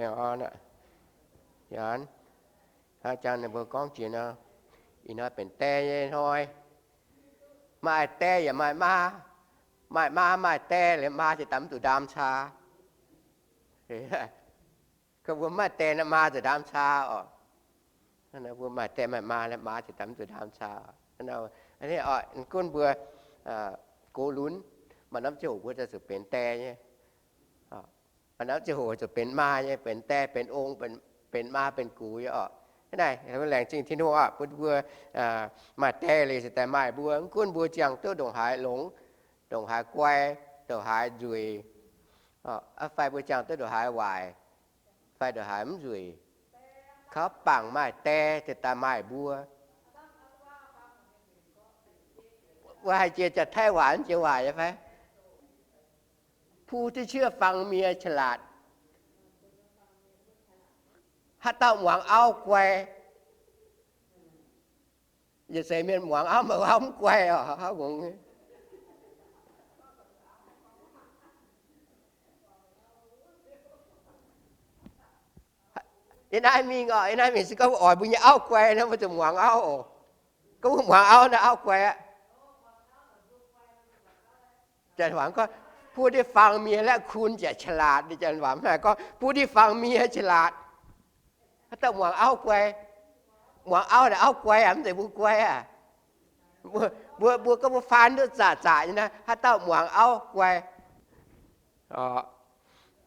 Hnangv jangx ninh mbuo gorngv jiex nor, ih hnoi benx die nyei hnoi. Maaih die yaac maaih maa. Maaih maa maaih die liuz, maa ziouc daaih mv zuqc ndaam caa. Mbuo maaih die nor, maa ziouc ndaam caa oc. Mbuo maaih die maaih maa, maa ziouc daaih mv zuqc ndaam caa. Gunv mbuo gox lunx, maaih norm ziangh hoc mbuo daaih zuqc benx die nyei. Maaih norm ziangh hoc zuqc benx maa nyei, benx die, benx ong, benx maa, benx gux nyei oc. Hnangv naaic, laengz zingh Tin-Hungh oc, bun mbuo maaih die liuz se daaih maaih mbuo. Mv gunv mbuo ziangh duqv ndongc haaix longx, ndongc haaix guai, ndongc haaix nzueic, fai mbuo ziangh duqv ndongc haaix waaic, fai ndongc haaix mv nzueic, kaux bangc maaih die daaih maaih mbuo. Wuov haiz jiex jaax-taiv waac mv jiex waaic nyei fai? ผู้ที่เชื่อฟังเมียฉลาด haaix dauh muangx auv guai. Yietc seix mienh muangx auv, mv baac auv mv guai oc. Yiem naaiv mingh oc, yiem naaiv mingh se gorngv mbuo oix mbuo nyei auv guai nor, mbuo zuqc muangx auv oc. Gorngv mbuo muangx auv nor, auv guai aqv. Janx waac gorngv, ผู้ที่ฟังเมียและคุณจะฉลาด นี่ janx waac mv haih gorngv ผู้ที่ฟังเมียฉลาด. Haaix dauh muangx auv guai? Muangx auv naaic auv guai aqv, mv zeiz mbuo guai aqv. Mbuo, mbuo gorngv mbuo faan duqv zaqc zaqc nyei naaiv, haaix dauh muangx auv guai.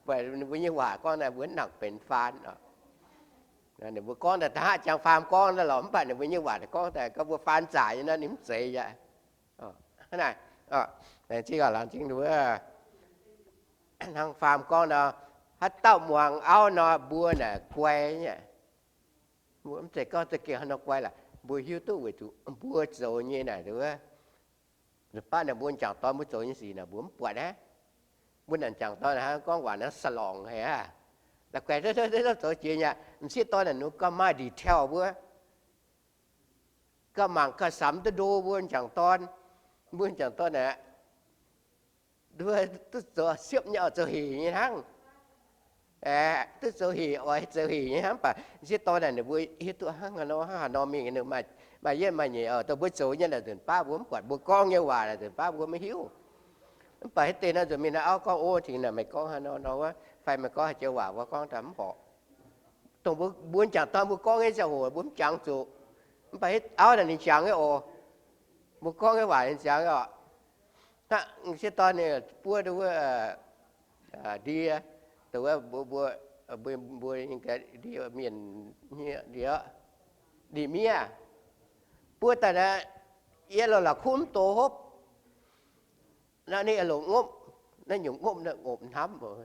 Ninh mbuo nyei waac gorngv naaiv mbuo nangc benx faan oc. Ninh mbuo gorngv daaih haaix jangx faam gorngv naaiv lorqc, mv baac ninh mbuo nyei waac gorngv daaih gorngv mbuo faan zaqc nyei naaiv ninh mv zeiz aqv. Hnangv naaic, laengz zingh, laengz zingh wuov hnangv faam gorngv nor, haaix dauh muangx auv nor, mbuo naaic guai nyei. Mv zeiz gorngv za'gengh haaix nor guai laaix, mbuo hiuv duqv weic zuqc mbuo zoux nyei naaic wuov, baav naaic mbuo m'jangc dorn mbuo zoux nyei sic naaic mbuo mv buatc aqv. Mbuo naaic m'jangc dorn hnangv gorngv waac naaiv สลอง haic aqv. La'guaih zoux jiex nyei aqv. M'sieqv dorn naaic ninh gauh maaih detail mbuo, gauh mangc gauh samx duqv ndo mbuo m'jangc dorn. Mbuo m'jangc dorn aeqv, duqv zoux siepv nyei oc, zoux hec nyei hnangv. Aeqv, duqv zoux hec, oix zoux hec nyei hnangv. Mv baac m'sieqv dorn naaic ninh mbuo hiuv duqv hnangv haaix nor, hnangv haaix nor mingh ninh maaih yietv maaih nyeic oc. Dongh mbuo zoux nyei naaic nzunc baav mbuo mv buatc, mbuo gorngv nyei waac naaic nzunc baav mbuo maiv hiuv. Mv baac hitv deix nor nzunc mingh naaiv auv gorngv, O, tengx naaic meih gorngv haaix nor nor wuov, fai meih gorngv haaix joux waac mbuo gorngv daaih mv horpc. Dongh mbuo, mbuo m'jangc dorn mbuo gorngv nyei ziangh hoc mbuo mv jangx zuqc. Mv baac hitv auv naaic ninh jangx nyei oc. Mbuo gorngv nyei waac ninh jangx nyei oc. Hnangv m'sieqv dorn ninh buov dongh wuov ndie, dongh wuov mbuo, mbuo, mbuo ndie mienh, ndie, ndie miev, buov daaih naaiv, yie longc la'kuqv mv doz hopv. Naaiv ninh longc ngopv, naaiv nyungc ngopv naaiv ngopv hnamv oc.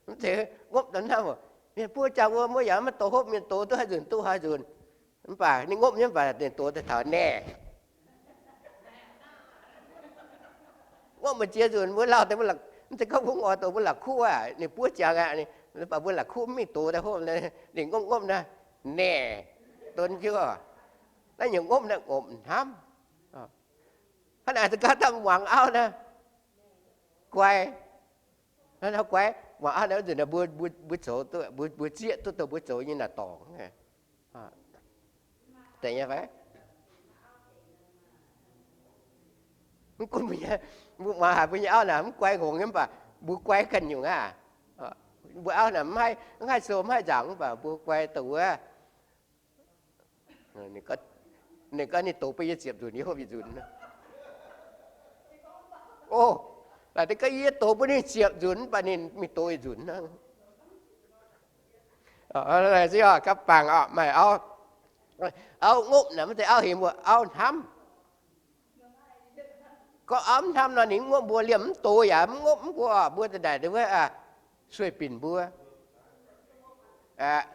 Mv zeiz ngopv daaih hnamv oc. Mienh buov jangx wuov, mbuo yaac maiv doz hopv, mienh doz duqv haaix nzunc duqv haaix nzunc. Mv baac ninh ngopv nyei, mv baac ninh doz daaih taux naeh. Ngopv maaih ziex nzunc mbuo lauh deix, mv zeiz gorngv mbuo oix doz mbuo la'kuqv aqv, ninh buov jangx aqv, mv baac mbuo la'kuqv mv mingh doz daaih hopv, ninh ngopv ngopv naaiv, naeh, donv jienv. Naaiv nyungc ngopv naaiv ngopv hnamv. Hnangv naaic se gorngv dauh muangx auv naaiv, guai, guai, muangx auv naaiv nzunc mbuo, mbuo zoux duqv, mbuo zieqv duqv dongh mbuo zoux nyei naaic dorngc. Mv gunv mbuo, mbuo muangx haic mbuo nyei auv naaic mv guai ngongx nyei, mv baac mbuo guai ganh nyungc aqv. Mbuo auv naaic mv haih sou mv haih nzaangc, mv baac mbuo guai dongh wuov. Ninh gorngv ninh doz bun yie ziepc nzunc, yie hopv yietc nzunc. O, naaic gorngv yie doz bun ninh ziepc nzunc, mv baac ninh mingh doz yietc nzunc hnangv. Gapv bangc oc, maaih auv, auv ngopv naaic mv zeiz auv hemx mbuo, auv hnamv. Gorngv auv mv hnamv nor, ninh mv ngopv mbuo, liemh mv doz yaac mv ngopv mv mbuo oc. Mbuo daaih naaic wuov sueih binc mbuo,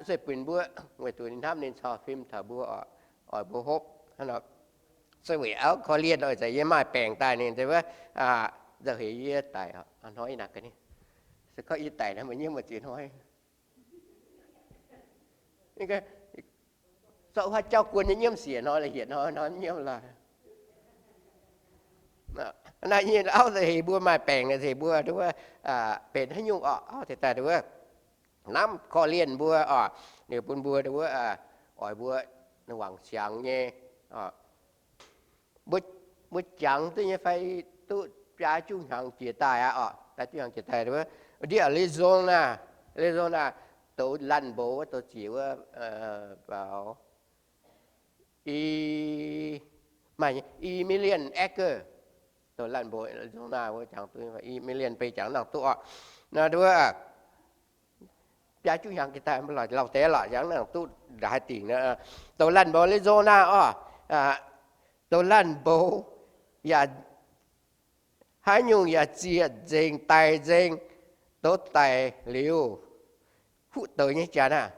sueih binc mbuo, weic zuqc ninh hnamv ninh cau fim taux mbuo oc, oix mbuo hopv. Se weic auv korv-lienh oc, ih zanc yie maaih baengc daaih ninh wuov, nzauh heix yie daic hnoi naaic, se gorngv yie daic nor meih nyiemv maaih ziex hnoi. Zorqv wuov jauv guon nyei nyiemv siec hnoi, hietc hnoi, hnoi nyiemv lorqc. Naaiv nyei auv hec mbuo maaih baengc hec mbuo, wuov, benx haaix nyungc oc, auv daaih wuov, hnamv korv-lienh mbuo oc. Ninh bun mbuo wuov, oix mbuo wangc siangx nyei. Mbuo jangx duqv nyei fai, duqv biaa juqv hnyangx jiex daaih aqv oc. Biaa juqv hnyangx jiex daaih ndiev Arizona, Arizona douz laanh mboux wuov, douz ziec wuov, baaux i, maaih i million acre. Douz laanh mboux Arizona wuov jangx duqv i million, beiv jangx nangh duqv oc. Wuov biaa juqv hnyangx jiex daaih, mv lauh deix lorqc, jangx nangh duqv ndaaih dingc. Douz laanh mboux Arizona oc, douz laanh mboux yaac haaix nyungc yaac ziec nzengc, daic nzengc. Douz daic liuz, huv douz nyei janx aah,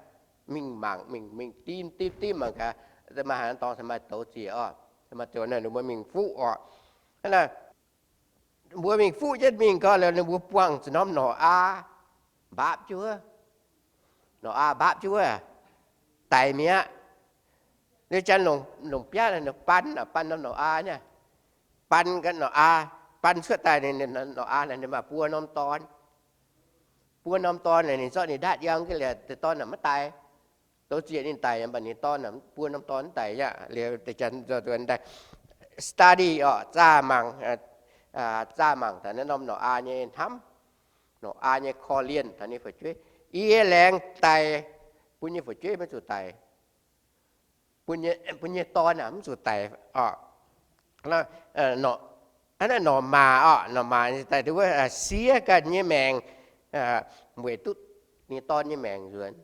mingh mangc, mingh, mingh dimv, dimv, dimv mangc gaax, maaih haaix dorngx maaih douz ziec oc. Maaih douz naaiv, ninh mbuo mingh fuqv oc. Mbuo mingh fuqv jienv mingh gau, ninh mbuo buangh zuqc norm norqc aa mbaapv jienv wuov. Norqc aa mbaapv jienv wuov, daic mi'aqv. Liuz janx longc, longc biaav, longc ban, ban norm norqc aa nyei, ban ganh norqc aa, ban cuotv daaih, norqc aa naaic ninh maaih buo norm dorn. Buo norm dorn naaic ninh zorqv ninh ndaatv yangh ga'liec, dorn naaic maiv daic. Douz ziec ninh daic, mv baac ninh dorn naaic buo norm dorn mv daic aqv. Liuz deix janx study oc, zaah mangc, zaah mangc taux naaiv norm norqc aa nyei hnamv, norqc aa nyei korv-lienh taux ninh fu'jueiv. Yie laengz daic, bun yie fu'jueiv maiv zuqc daic, bun yie dorn aah mv zuqc daic oc. Hnangv naaiv norqc maac oc, norqc maac daaih wuov siev ganh nyei maengc, weic duqv ninh dorn nyei maengc nzuonx.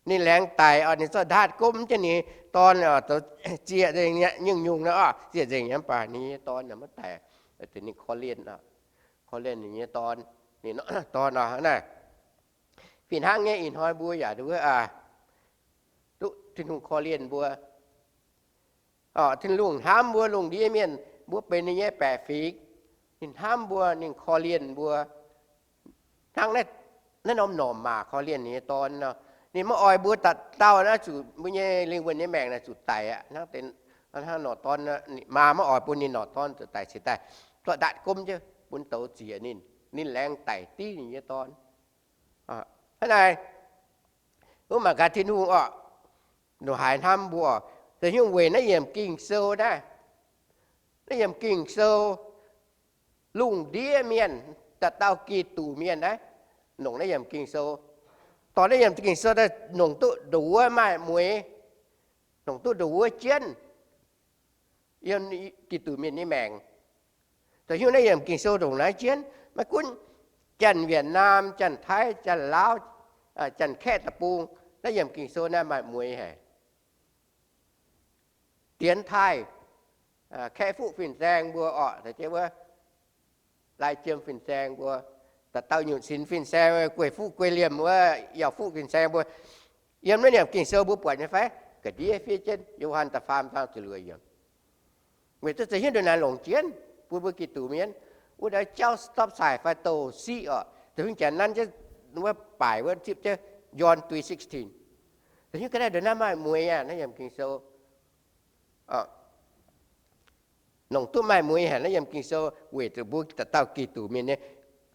Ninh laengz daic oc, ninh zorqv ndaatv gomv jienv ninh dorn oc, douz ziec nzengc nyungc-nyungc nor oc, ziec nzengc nyei, mv baac ninh nyei dorn maiv daic. Ninh korv-lienh, korv-lienh ninh nyei dorn, ninh dorn oc. Naaiv fih hnangv nyei ih hnoi mbuo yaac duqv, duqv Tin-Hungh korv-lienh mbuo. Tin-Hungh hnamv mbuo lungh ndiev mienh, mbuo benx ninh nyei baeqc fingx. Ninh hnamv mbuo, ninh korv-lienh mbuo hnangv naaiv norm normh maac korv-lienh ninh nyei dorn nor. Ninh maiv oix mbuo dauh dauh naaiv zuqc mbuo nyei lingh wuonh nyei maengc naaic zuqc daic aqv. Hnangv norqc dorn, maa maiv oix bun ninh norqc dorn zuqc daic cingx daaih zorqv ndaatv gomv jienv bun douz ziec ninh, ninh laengz daic div ninh nyei dorn. Hnangv naaic, mbuo mangc gaax Tin-Hungh oc, ndongc haaix hnamv mbuo oc. Da'nyungc weic naaiv yiemc Ging-Sou naaiv, naaiv yiemc Ging-Sou, lungh ndiev mienh, dauh dauh Giduc mienh naaiv, nongc naaiv yiemc Ging-Sou. Dorh naaiv yiemc Ging-Sou daaih nongc duqv nduov maaih mueix, nongc duqv nduov jienv yiem Giduc mienh nyei maengc. Da'nyungc naaiv yiemc Ging-Sou ndongc naaiv jienv, maiv gunv Janx-Wietc^naam, Janx-Taiv, Janx-Laauv, Janx-Kaeqv deic-bung, naaiv yiemc Ging-Sou naaiv maaih mueix haic. Dienx taaih, kaeqv fuqv fin-saeng mbuo orqc, wuov lai jiem fin-saeng mbuo, dauh dauh nyutc sinx fin-saeng, gueic fuqv gueic liemh wuov, yaac fuqv fin-saeng mbuo. Yiem naaiv yiemc Ging-Sou mbuo buatc nyei fai? Ga'ndiev fiev jienv Yo^han da'faam zaang ziepc luoqc yiemc. Weic zuqc za'hiuv ndongc naaiv longc jienv bun mbuo Giduc mienh, wuov ndaai jauv stop sign fai douz siqv orqc, da'hiuv janx nanv jienv wuov baaic wuov zipv jienv John three sixteen. Da'hiuv ga'naaiv ndongc naaiv maaih mueix aqv, naaiv yiemc Ging-Sou. Nongc duqv maaih mueix haic naaiv yiemc Ging-Sou weic zuqc mbuo dauh dauh Giduc mienh nyei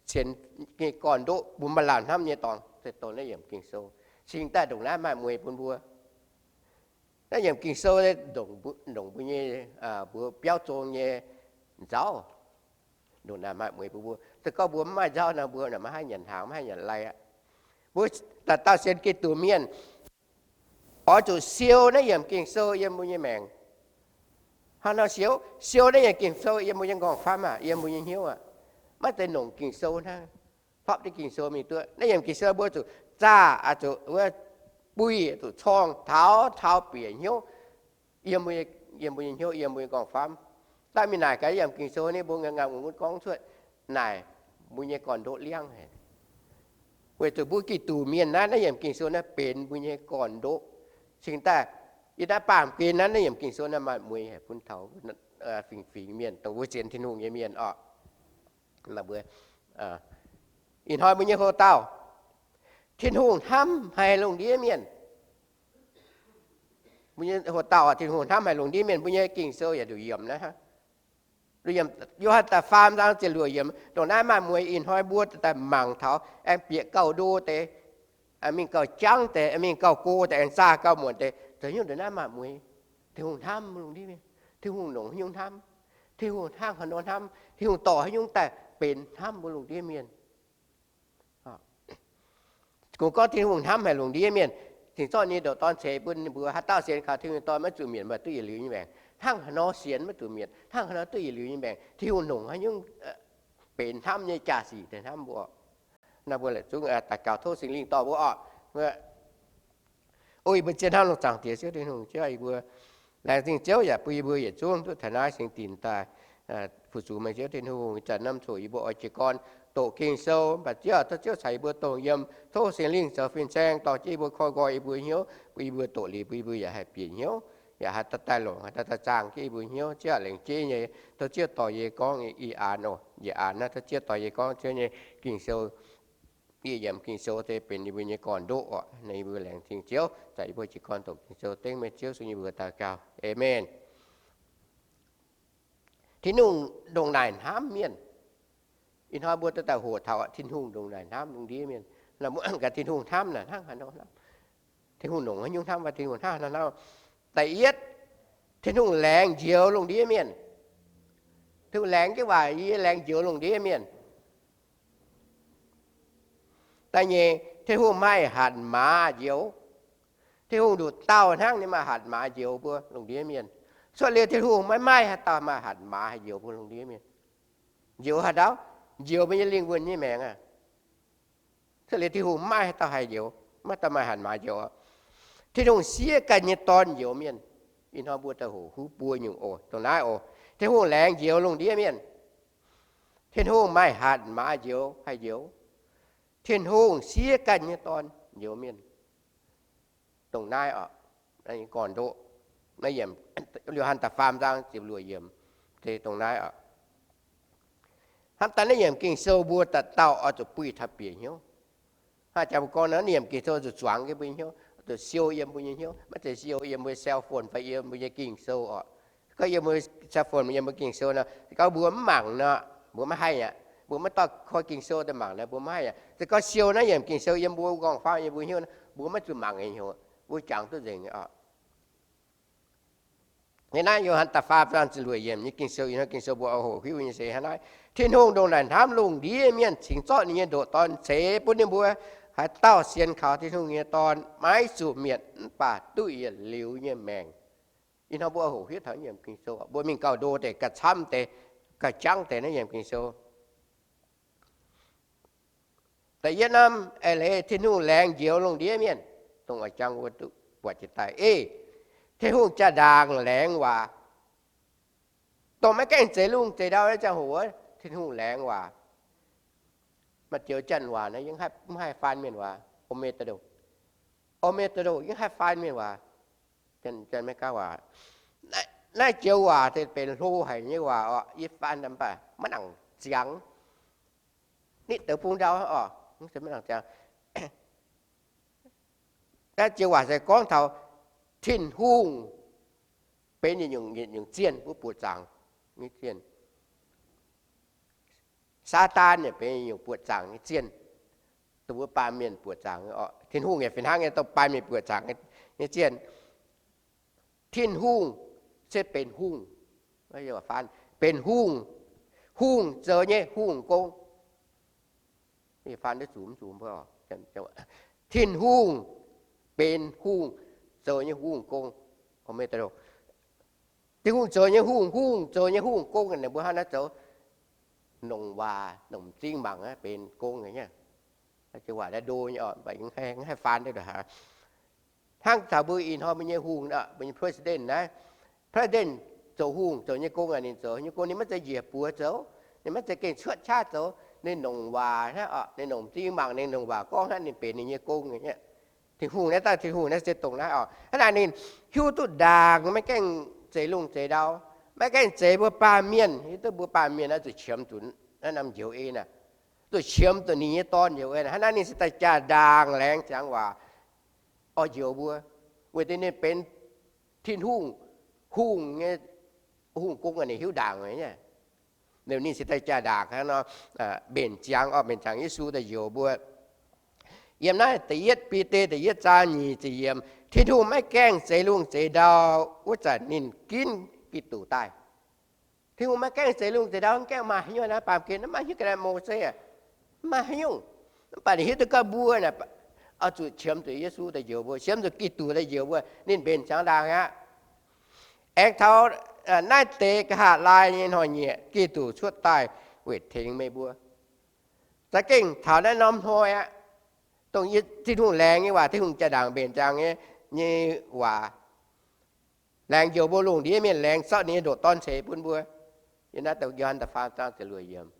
sienx nyei gorn-ndoqv, mbuo maaih laanh hnamv nyei dorngx, se dongh naaiv yiemc Ging-Sou. Cingx daaih ndongc naaiv maaih mueix bun mbuo. Naaiv yiemc Ging-Sou ndongc mbuo nyei, mbuo biauv zong nyei nzauv. Ndongc naaiv maaih mueix bun mbuo. Se gorngv mbuo mv maaih nzauv nor, mbuo maiv haih nyanc hnaangx, maiv haih nyanc lai aqv. Mbuo dauh dauh sienx Giduc mienh oix zuqc siou naaiv yiemc Ging-Sou yiem mbuo nyei maengc. Hnangv nor siou, siou naaiv yiemc Ging-Sou yiem mbuo nyei nqorngv-famv aqv, yiem mbuo nyei hnyouv aqv. Maiv zeiz nongc Ging-Sou hnangv, hlopv jienv Ging-Sou mingh duqv. Naaiv yiemc Ging-Sou mbuo zuqc zaah, zuqc wuov buih, zuqc corngh taux, taux bieqc hnyouv yiem mbuo nyei hnyouv, yiem mbuo nyei nqorngv-famv. Daaih mingh naaic gaax yiemc Ging-Sou naaiv, mbuo ngaengc ngaengc wuov gorngv cuotv naaic mbuo nyei gorn-ndoqv liangv haic. Weic zuqc mbuo Giduc mienh naaiv, naaiv yiemc Ging-Sou naaiv benx mbuo nyei gorn-ndoqv. Cingx daaih yie naaiv baamh gen naaiv, naaiv yiemc Ging-Sou naaiv maaih mueix haic bun taux fingx fingx mienh, dongh mbuo sienx Tin-Hungh nyei mienh orqc. Ih hnoi mbuo nyei hoc-dauh, Tin-Hungh hnamv haic lungh ndiev mienh. Mbuo nyei hoc-dauh, Tin-Hungh hnamv haic lungh ndiev mienh, mbuo nyei Ging-Sou yaac nduqc yiemc naaiv hnangv. Yo^han da'faam zaang ziepc luoqc yiemc, dongh naaiv maaih mueix ih hnoi mbuo daaih mangc taux aengx bieqc gauh ndo deix. mingh gauh jangv deix, mingh gauh go deix, aengx zaah gauh muonc deix, zoux nyungc ndongc naaiv maaih mueix. Tin-Hungh hnamv mbuo lungh ndiev mienh. Tin-Hungh longc haaix nyungc hnamv? Tin-Hungh hnangv haaix nor hnamv? Tin-Hungh dorh haaix nyungc daaih benx hnamv mbuo lungh ndiev mienh? Kungx gorngv Tin-Hungh hnamv haic lungh ndiev mienh, cingx zorqv ninh nyei ndoqc Dorn ceix bun ninh mbuo. Haaix dauh sienx kaux Tin-Hungh nyei Dorn maiv zuqc mietc, mv baac duqv yietc liuz nyei maengc. Hnangv haaix nor sienx maiv zuqc mietc, hnangv haaix nor duqv yietc liuz nyei maengc. Tin-Hungh longc haaix nyungc benx hnamv nyei jaa-sic daaih hnamv mbuo oc. Naaiv mbuo laengz zungv daux gaux tov Singx Lingh dorh mbuo oc. O yie mbuo zien hnamv lungh zaangc Diex Ziouv Tin-Hungh, Ziouv yie mbuo laengz zingh Ziouv yaac bun yie mbuo yietc zungv duqv taux naaiv singx dinc daaih fu-sux meih Ziouv Tin-Hungh. Ih zanc norm coc yie mbuo oix jiez gorn doqc Ging-Sou, mv baac Ziouv, tov Ziouv caux yie mbuo dongh yiem, tov Singx Lingh zoux fin-saeng dorh jienv yie mbuo, koi nqoi yie mbuo hnyouv, bun yie mbuo doqc liuz, bun yie mbuo yaac haih bieqc hnyouv, yaac haih daaih daaih longc, haih daaih daaih zaangh jienv yie mbuo hnyouv. Ziouv lengc jeiv nyei, tov Ziouv dorh yie gorngv yie aanx oc, yie aanx naaiv, tov Ziouv dorh yie gorngv Ziouv nyei Ging-Sou. Yie yiemc Ging-Sou se benx yie mbuo nyei gorn-ndoqv oc. Naaiv yie mbuo laengz zingh Ziouv, zanc yie mbuo jiez gorn doqc Ging-Sou dengv meih Ziouv sung yie mbuo daux gaux. Aamen. Tin-Hungh ndongc naaic hnamv mienh. Ih hnoi mbuo daaih hoqc taux Tin-Hungh ndongc naaic hnamv lungh ndiev mienh. Mbuo gaax Tin-Hungh hnamv naaic hnangv haaix nor hnamv? Tin-Hungh longc haaix nyungc hnamv? Tin-Hungh hnangv haaix nor hnamv? Da'yietv, Tin-Hungh laengz njoux lungh ndiev mienh. Tin-Hungh laengz jienv waac yie laengz njoux lungh ndiev mienh. Da'nyeic, Tin-Hungh maaih hatc maaz njoux. Tin-Hungh nduqc dauh hnangv ninh maaih hatc maaz njoux mbuo lungh ndiev mienh. Cuotv liuz Tin-Hungh maiv maaih haaix dauh maaih hatc maaz haih njoux mbuo lungh ndiev mienh. Njoux haaix dauh? Njoux mbuo nyei lingh wuonh nyei maengc aqv. Cuotv liuz Tin-Hungh maiv maaih haaix dauh haih njoux, maiv maaih dauh maaih hatc maaz njoux. Tin-Hungh siev ganh nyei Dorn njoux mienh. Ih hnoi mbuo daaih hoqc huv buo nyungc oc, dongh naaiv oc. Tin-Hungh laengz njoux lungh ndiev mienh. Tin-Hungh maaih hatc maaz njoux haih njoux. Tin-Hungh siev ganh nyei Dorn njoux mienh. Dongh naaiv oc, gorn-ndoqv, naaiv yiemc, Yo^han da'faam zaang ziepc luoqc yiemc, se dongh naaiv oc. Hnamv daaih naaiv yiemc Ging-Sou mbuo dauh dauh oix zuqc buih taux bieqc hnyouv. Hnangv jangx mbuo gorngv nor, naaiv yiemc Ging-Sou zuqc zuangx jienv mbuo nyei hnyouv, zuqc siou yiem mbuo nyei hnyouv, maiv zeiz siou yiem mbuo cell phone fai yiem mbuo nyei Ging-Sou oc. Gorngv yiem mbuo cell phone, yiem mbuo Ging-Sou nor, se gorngv mbuo mv mangc nor, mbuo maiv haih aqv. Mbuo maiv dorh koi Ging-Sou daaih mangc nor, mbuo maiv haih aqv. Se gorngv siou naaiv yiemc Ging-Sou yiem mbuo nqorngv-famv yiem mbuo hnyouv nor, mbuo maiv zuqc mangc nyei hnyouv, mbuo jangx duqv nzengc oc. Naaiv Yo^han da'faam zaang ziepc luoqc yiemc nyei Ging-Sou, ih hnoi Ging-Sou mbuo oix hoqc hiuv nyei se hnangv naaiv. Tin-Hungh ndongc naaic hnamv lungh ndiev mienh, cingx zorqv ninh nyei ndoqc Dorn ceix bun ninh mbuo. Haaix dauh sienx kaux Tin-Hungh nyei Dorn maiv zuqc mietc, mv baac duqv yietc liuz nyei maengc. Ih hnoi mbuo hoqc hiuv taux naaiv yiemc Ging-Sou, mbuo mingh gauh ndo deix, gauh camv deix, gauh jangv deix naaiv yiemc Ging-Sou. Da'yietv norm eix leiz, Tin-Hungh laengz njoux lungh ndiev mienh, dongh oix jangx mbuo duqv buatc jiex daaih. Eix, Tin-Hungh jaa-ndaangc laengz waac. Dongh maiv gaengh zeix lungh zeix ndau nyei ziangh hoc, Tin-Hungh laengz waac. Maaih joux Janx waac naaiv mv haih faan mienh waac, โอเมตโต โอเมตโต mv haih faan mienh waac. Janx-Meigaa waac. Naaiv joux waac se benx hlo haic nyei waac oc, yie faan mv baac maiv nangc ziangx. Nitv deix bung ndau oc, maiv nangc ziangx. Naaiv joux waac se gorngv taux Tin-Hungh benx yietc nyungc, yietc nyungc zienh mbuo buoqc zaangc nyei zienh. Saadaan yaac benx yietc nyungc buoqc zaangc nyei zienh, dongh mbuo baamh mienh buoqc zaangc. Tin-Hungh yaac fih hnangv nyei, dongh baamh mienh buoqc zaangc nyei zienh. Tin-Hungh se benx hungh, benx hungh, hungh zoux nyei hungh gong. Tin-Hungh benx hungh zoux nyei hungh gong. Tin-Hungh zoux nyei hungh, hungh zoux nyei hungh gong, ninh mbuo hnangv naaiv zoux nongc waac, nongc m'zing mangc benx gong nyei. Waac ndo nyei, mv haih faan. Hnangv taux mbuo ih hnoi mbuo nyei hungh, mbuo nyei president naaiv, president zoux hungh, zoux nyei gong, ninh zoux nyei gong ninh maiv zeiz njiec buoz zoux, ninh maiv zeiz gengh cuotv qaqv zoux. Ninh nongc waac hnangv, ninh nongc m'zing mangc, ninh nongc waac gorngv hnangv, ninh benx ninh nyei gong nyei. Tin-Hungh naaiv, dangh Tin-Hungh naaiv se dongh naaiv oc. Hnangv naaic ninh hiuv duqv ndaangc, maiv gaengh zeix lungh zeix ndau, maiv gaengh zeix mbuo baamh mienh. Hiuv duqv mbuo baamh mienh naaiv zuqc qiemx zuqc naaiv norm njoux en aqv, zuqc qiemx zuqc ninh nyei Dorn njoux en. Hnangv naaiv ninh se daaih jaa-ndaangc laengz ziangx waac oix njoux mbuo, weic zuqc ninh benx Tin-Hungh, hungh nyei, hungh gong, ninh hiuv ndaangc nyei. Ninh se daaih jaa-ndaangc hnangv nor, mbenc ziangx oc, mbenc ziangx Yesu daaih njoux mbuo. Yiem naaiv da'yietv Bide da'yietv zaang nyic ziepc yiemc, Tin-Hungh maiv gaengh zeix lungh zeix ndau wuov zanc ninh ginv Giduc daaih. Tin-Hungh maiv gaengh zeix lungh zeix ndau, maiv gaengh maaih haaix nyungc naaiv baamh gen, maiv maaih haaix nyungc ga'naaiv mouz zeiv, maiv maaih haaix nyungc. Mv baac ninh hiuv duqv gorngv mbuo naaic, oix zuqc qiemx zuqc Yesu daaih njoux mbuo, qiemx zuqc Giduc daaih njoux mbuo, ninh mbenc ziangx ndaangc aqv. Aengx taux naaiv deix nqa'haav laai nyei hnoi-nyieqc, Giduc cuotv daaih weic tengx meih mbuo. Za'gengh taux naaiv norm hnoi aqv, dongh Tin-Hungh laengz nyei waac, Tin-Hungh jaa-ndaangc mbenc ziangx nyei, nyei waac, laengz njoux mbuo lungh ndiev mienh, laengz zorqv ninh nyei ndoqc Dorn ceix bun mbuo. Yiem naaiv Yo^han da'faam zaang ziepc luoqc yiemc,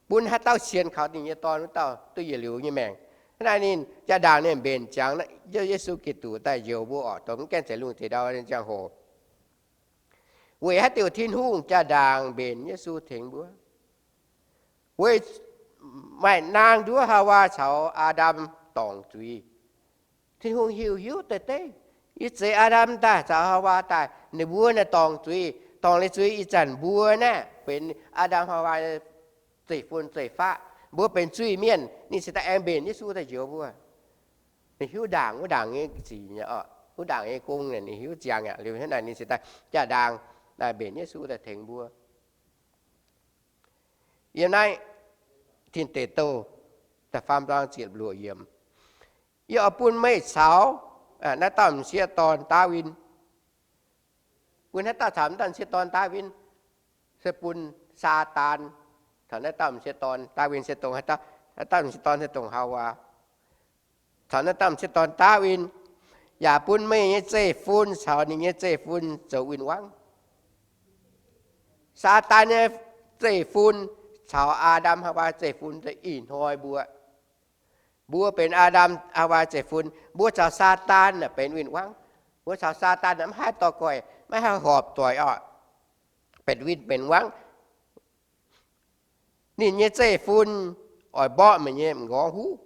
bun haaix dauh sienx kaux ninh nyei Dorn wuov dauh duqv yietc liuz nyei maengc. Hnangv naaiv ninh jaa-ndaangc ninh mbenc ziangx Yesu Giduc daaih njoux mbuo oc, dongh mv gaengh zeix lungh zeix ndau nyei ziangh hoc. Weic haaix diuc Tin-Hungh jaa-ndaangc mbenc Yesu tengx mbuo? Weic maaih naang nduov Haawaa caux Aa^ndam dorngc zuiz. Tin-Hungh hiuv hiuv deix deix, yie zeix Aa^ndam daaih caux Haawaa daaih, ninh mbuo naaiv dorngc zuiz, dorngc liuz zuiz ih zanc mbuo naaiv benx Aa^ndam Haawaa zeiv-fun zeiv-faqv, mbuo benx zuiz-mienh, ninh cingx daaih aengx mbenc Yesu daaih njoux mbuo. Ninh hiuv ndaangc wuov ndaangc nyei sic, wuov ndaangc nyei gong, ninh hiuv ziangx aqv. Liuz hnangv naaic ninh cingx daaih jaa-ndaangc mbenc Yesu daaih tengx mbuo. Yiem naaiv Tin Deic Douh da'faam zaang ziepc luoqc yiemc, yie oix bun meih caux naaiv dauh m'sieqv dorn Ndaawin. Bun haaix dauh caux naaiv dauh m'sieqv dorn Ndaawin? Se bun Saadaan caux naaiv dauh m'sieqv dorn Ndaawin se dongh haaix dauh? Naaiv dauh m'sieqv dorn se dongh Haawaa. Caux naaiv dauh m'sieqv dorn Ndaawin, yaac bun meih nyei zeiv-fun caux ninh nyei zeiv-fun zoux win-wangv. Saadaan nyei zeiv-fun caux Aa^ndam Haawaa zeiv-fun ih hnoi mbuo, mbuo benx Aa^ndam Haawaa zeiv-fun, mbuo caux Saadaan naaic benx win-wangv. Mbuo caux Saadaan naaic maiv haih dorh goiv, maiv haih horpc doic oc, benx win benx wangv. Ninh nyei zeiv-fun oix mborqv meih nyei m'nqorngv huv.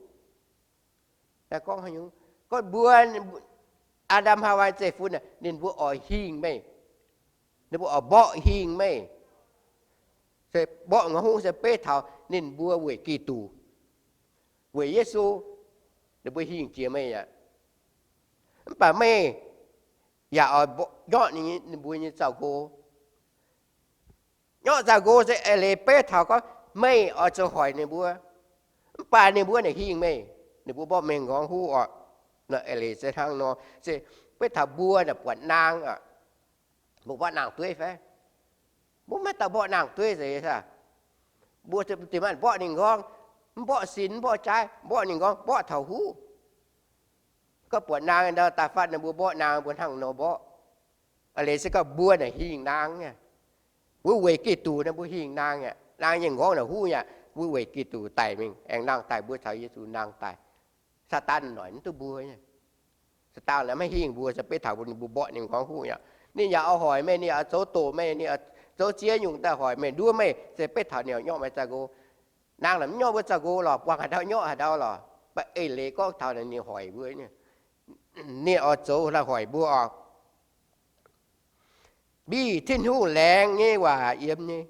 Gorngv mbuo Aa^ndam Haawaa zeiv-fun, ninh mbuo oix hingh meih, ninh mbuo oix mborqv hingh meih. Se mborqv m'nqorngv huv se beiv taux ninh mbuo weic Giduc, weic Yesu, ninh mbuo hingh jiex meih aqv. Mv baac meih yaac oix nyorqv ninh mbuo nyei zaux-nqo. Nyorqv zaux-nqo se eix leiz beiv taux gorngv meih oix zoux hoic ninh mbuo. Mv baac ninh mbuo naaic hingh meih, ninh mbuo mborqv meih m'nqorngv huv oc. Eix leiz se hnangv nor, se beiv taux mbuo naaic buatc naang, mbuo mborqv naang-dueiv fai? Mbuo maiv dauh mborqv naang-dueiv zeiz aqv. Mbuo dinh maanh mborqv ninh m'nqorngv, mv mborqv sin, mv mborqv jaaiv, mborqv ninh m'nqorngv, mborqv taux huv. Gorngv buatc naang ndau daaih fatv, ninh mbuo mborqv naang mbuo hnangv nor mborqv. Eix leiz se gorngv mbuo naaic hingh naang aqv. Mbuo weic Giduc naaic mbuo hingh naang aqv. Naang nyei m'nqorngv naaic huv aqv. Mbuo weic Giduc daic mingh, aengx naang daaih, mbuo caux Yesu naang daaih. Saadaan noic mv duqv mbuo nyei. Saadaan naaic maiv hingh mbuo, se beiv taux mbuo, ninh mbuo mborqv ninh m'nqorngv huv aqv. Ninh yaac oix hoic meih, ninh yaac zoux doqc meih, ninh zoux ziex nyungc daaih hoic meih, nduov meih, se beiv taux ninh nyorqv meih zaux-nqo. Naang naaic mv nyorqv mbuo zaux-nqo lorqc, buangh haaix dauh nyorqv haaix dauh lorqc. Mv baac eix leiz gorngv taux ninh hoic mbuo, ninh oix zoux la'hoic mbuo oc. Mbiv Tin-Hungh laengz nyei waac yiem nyei.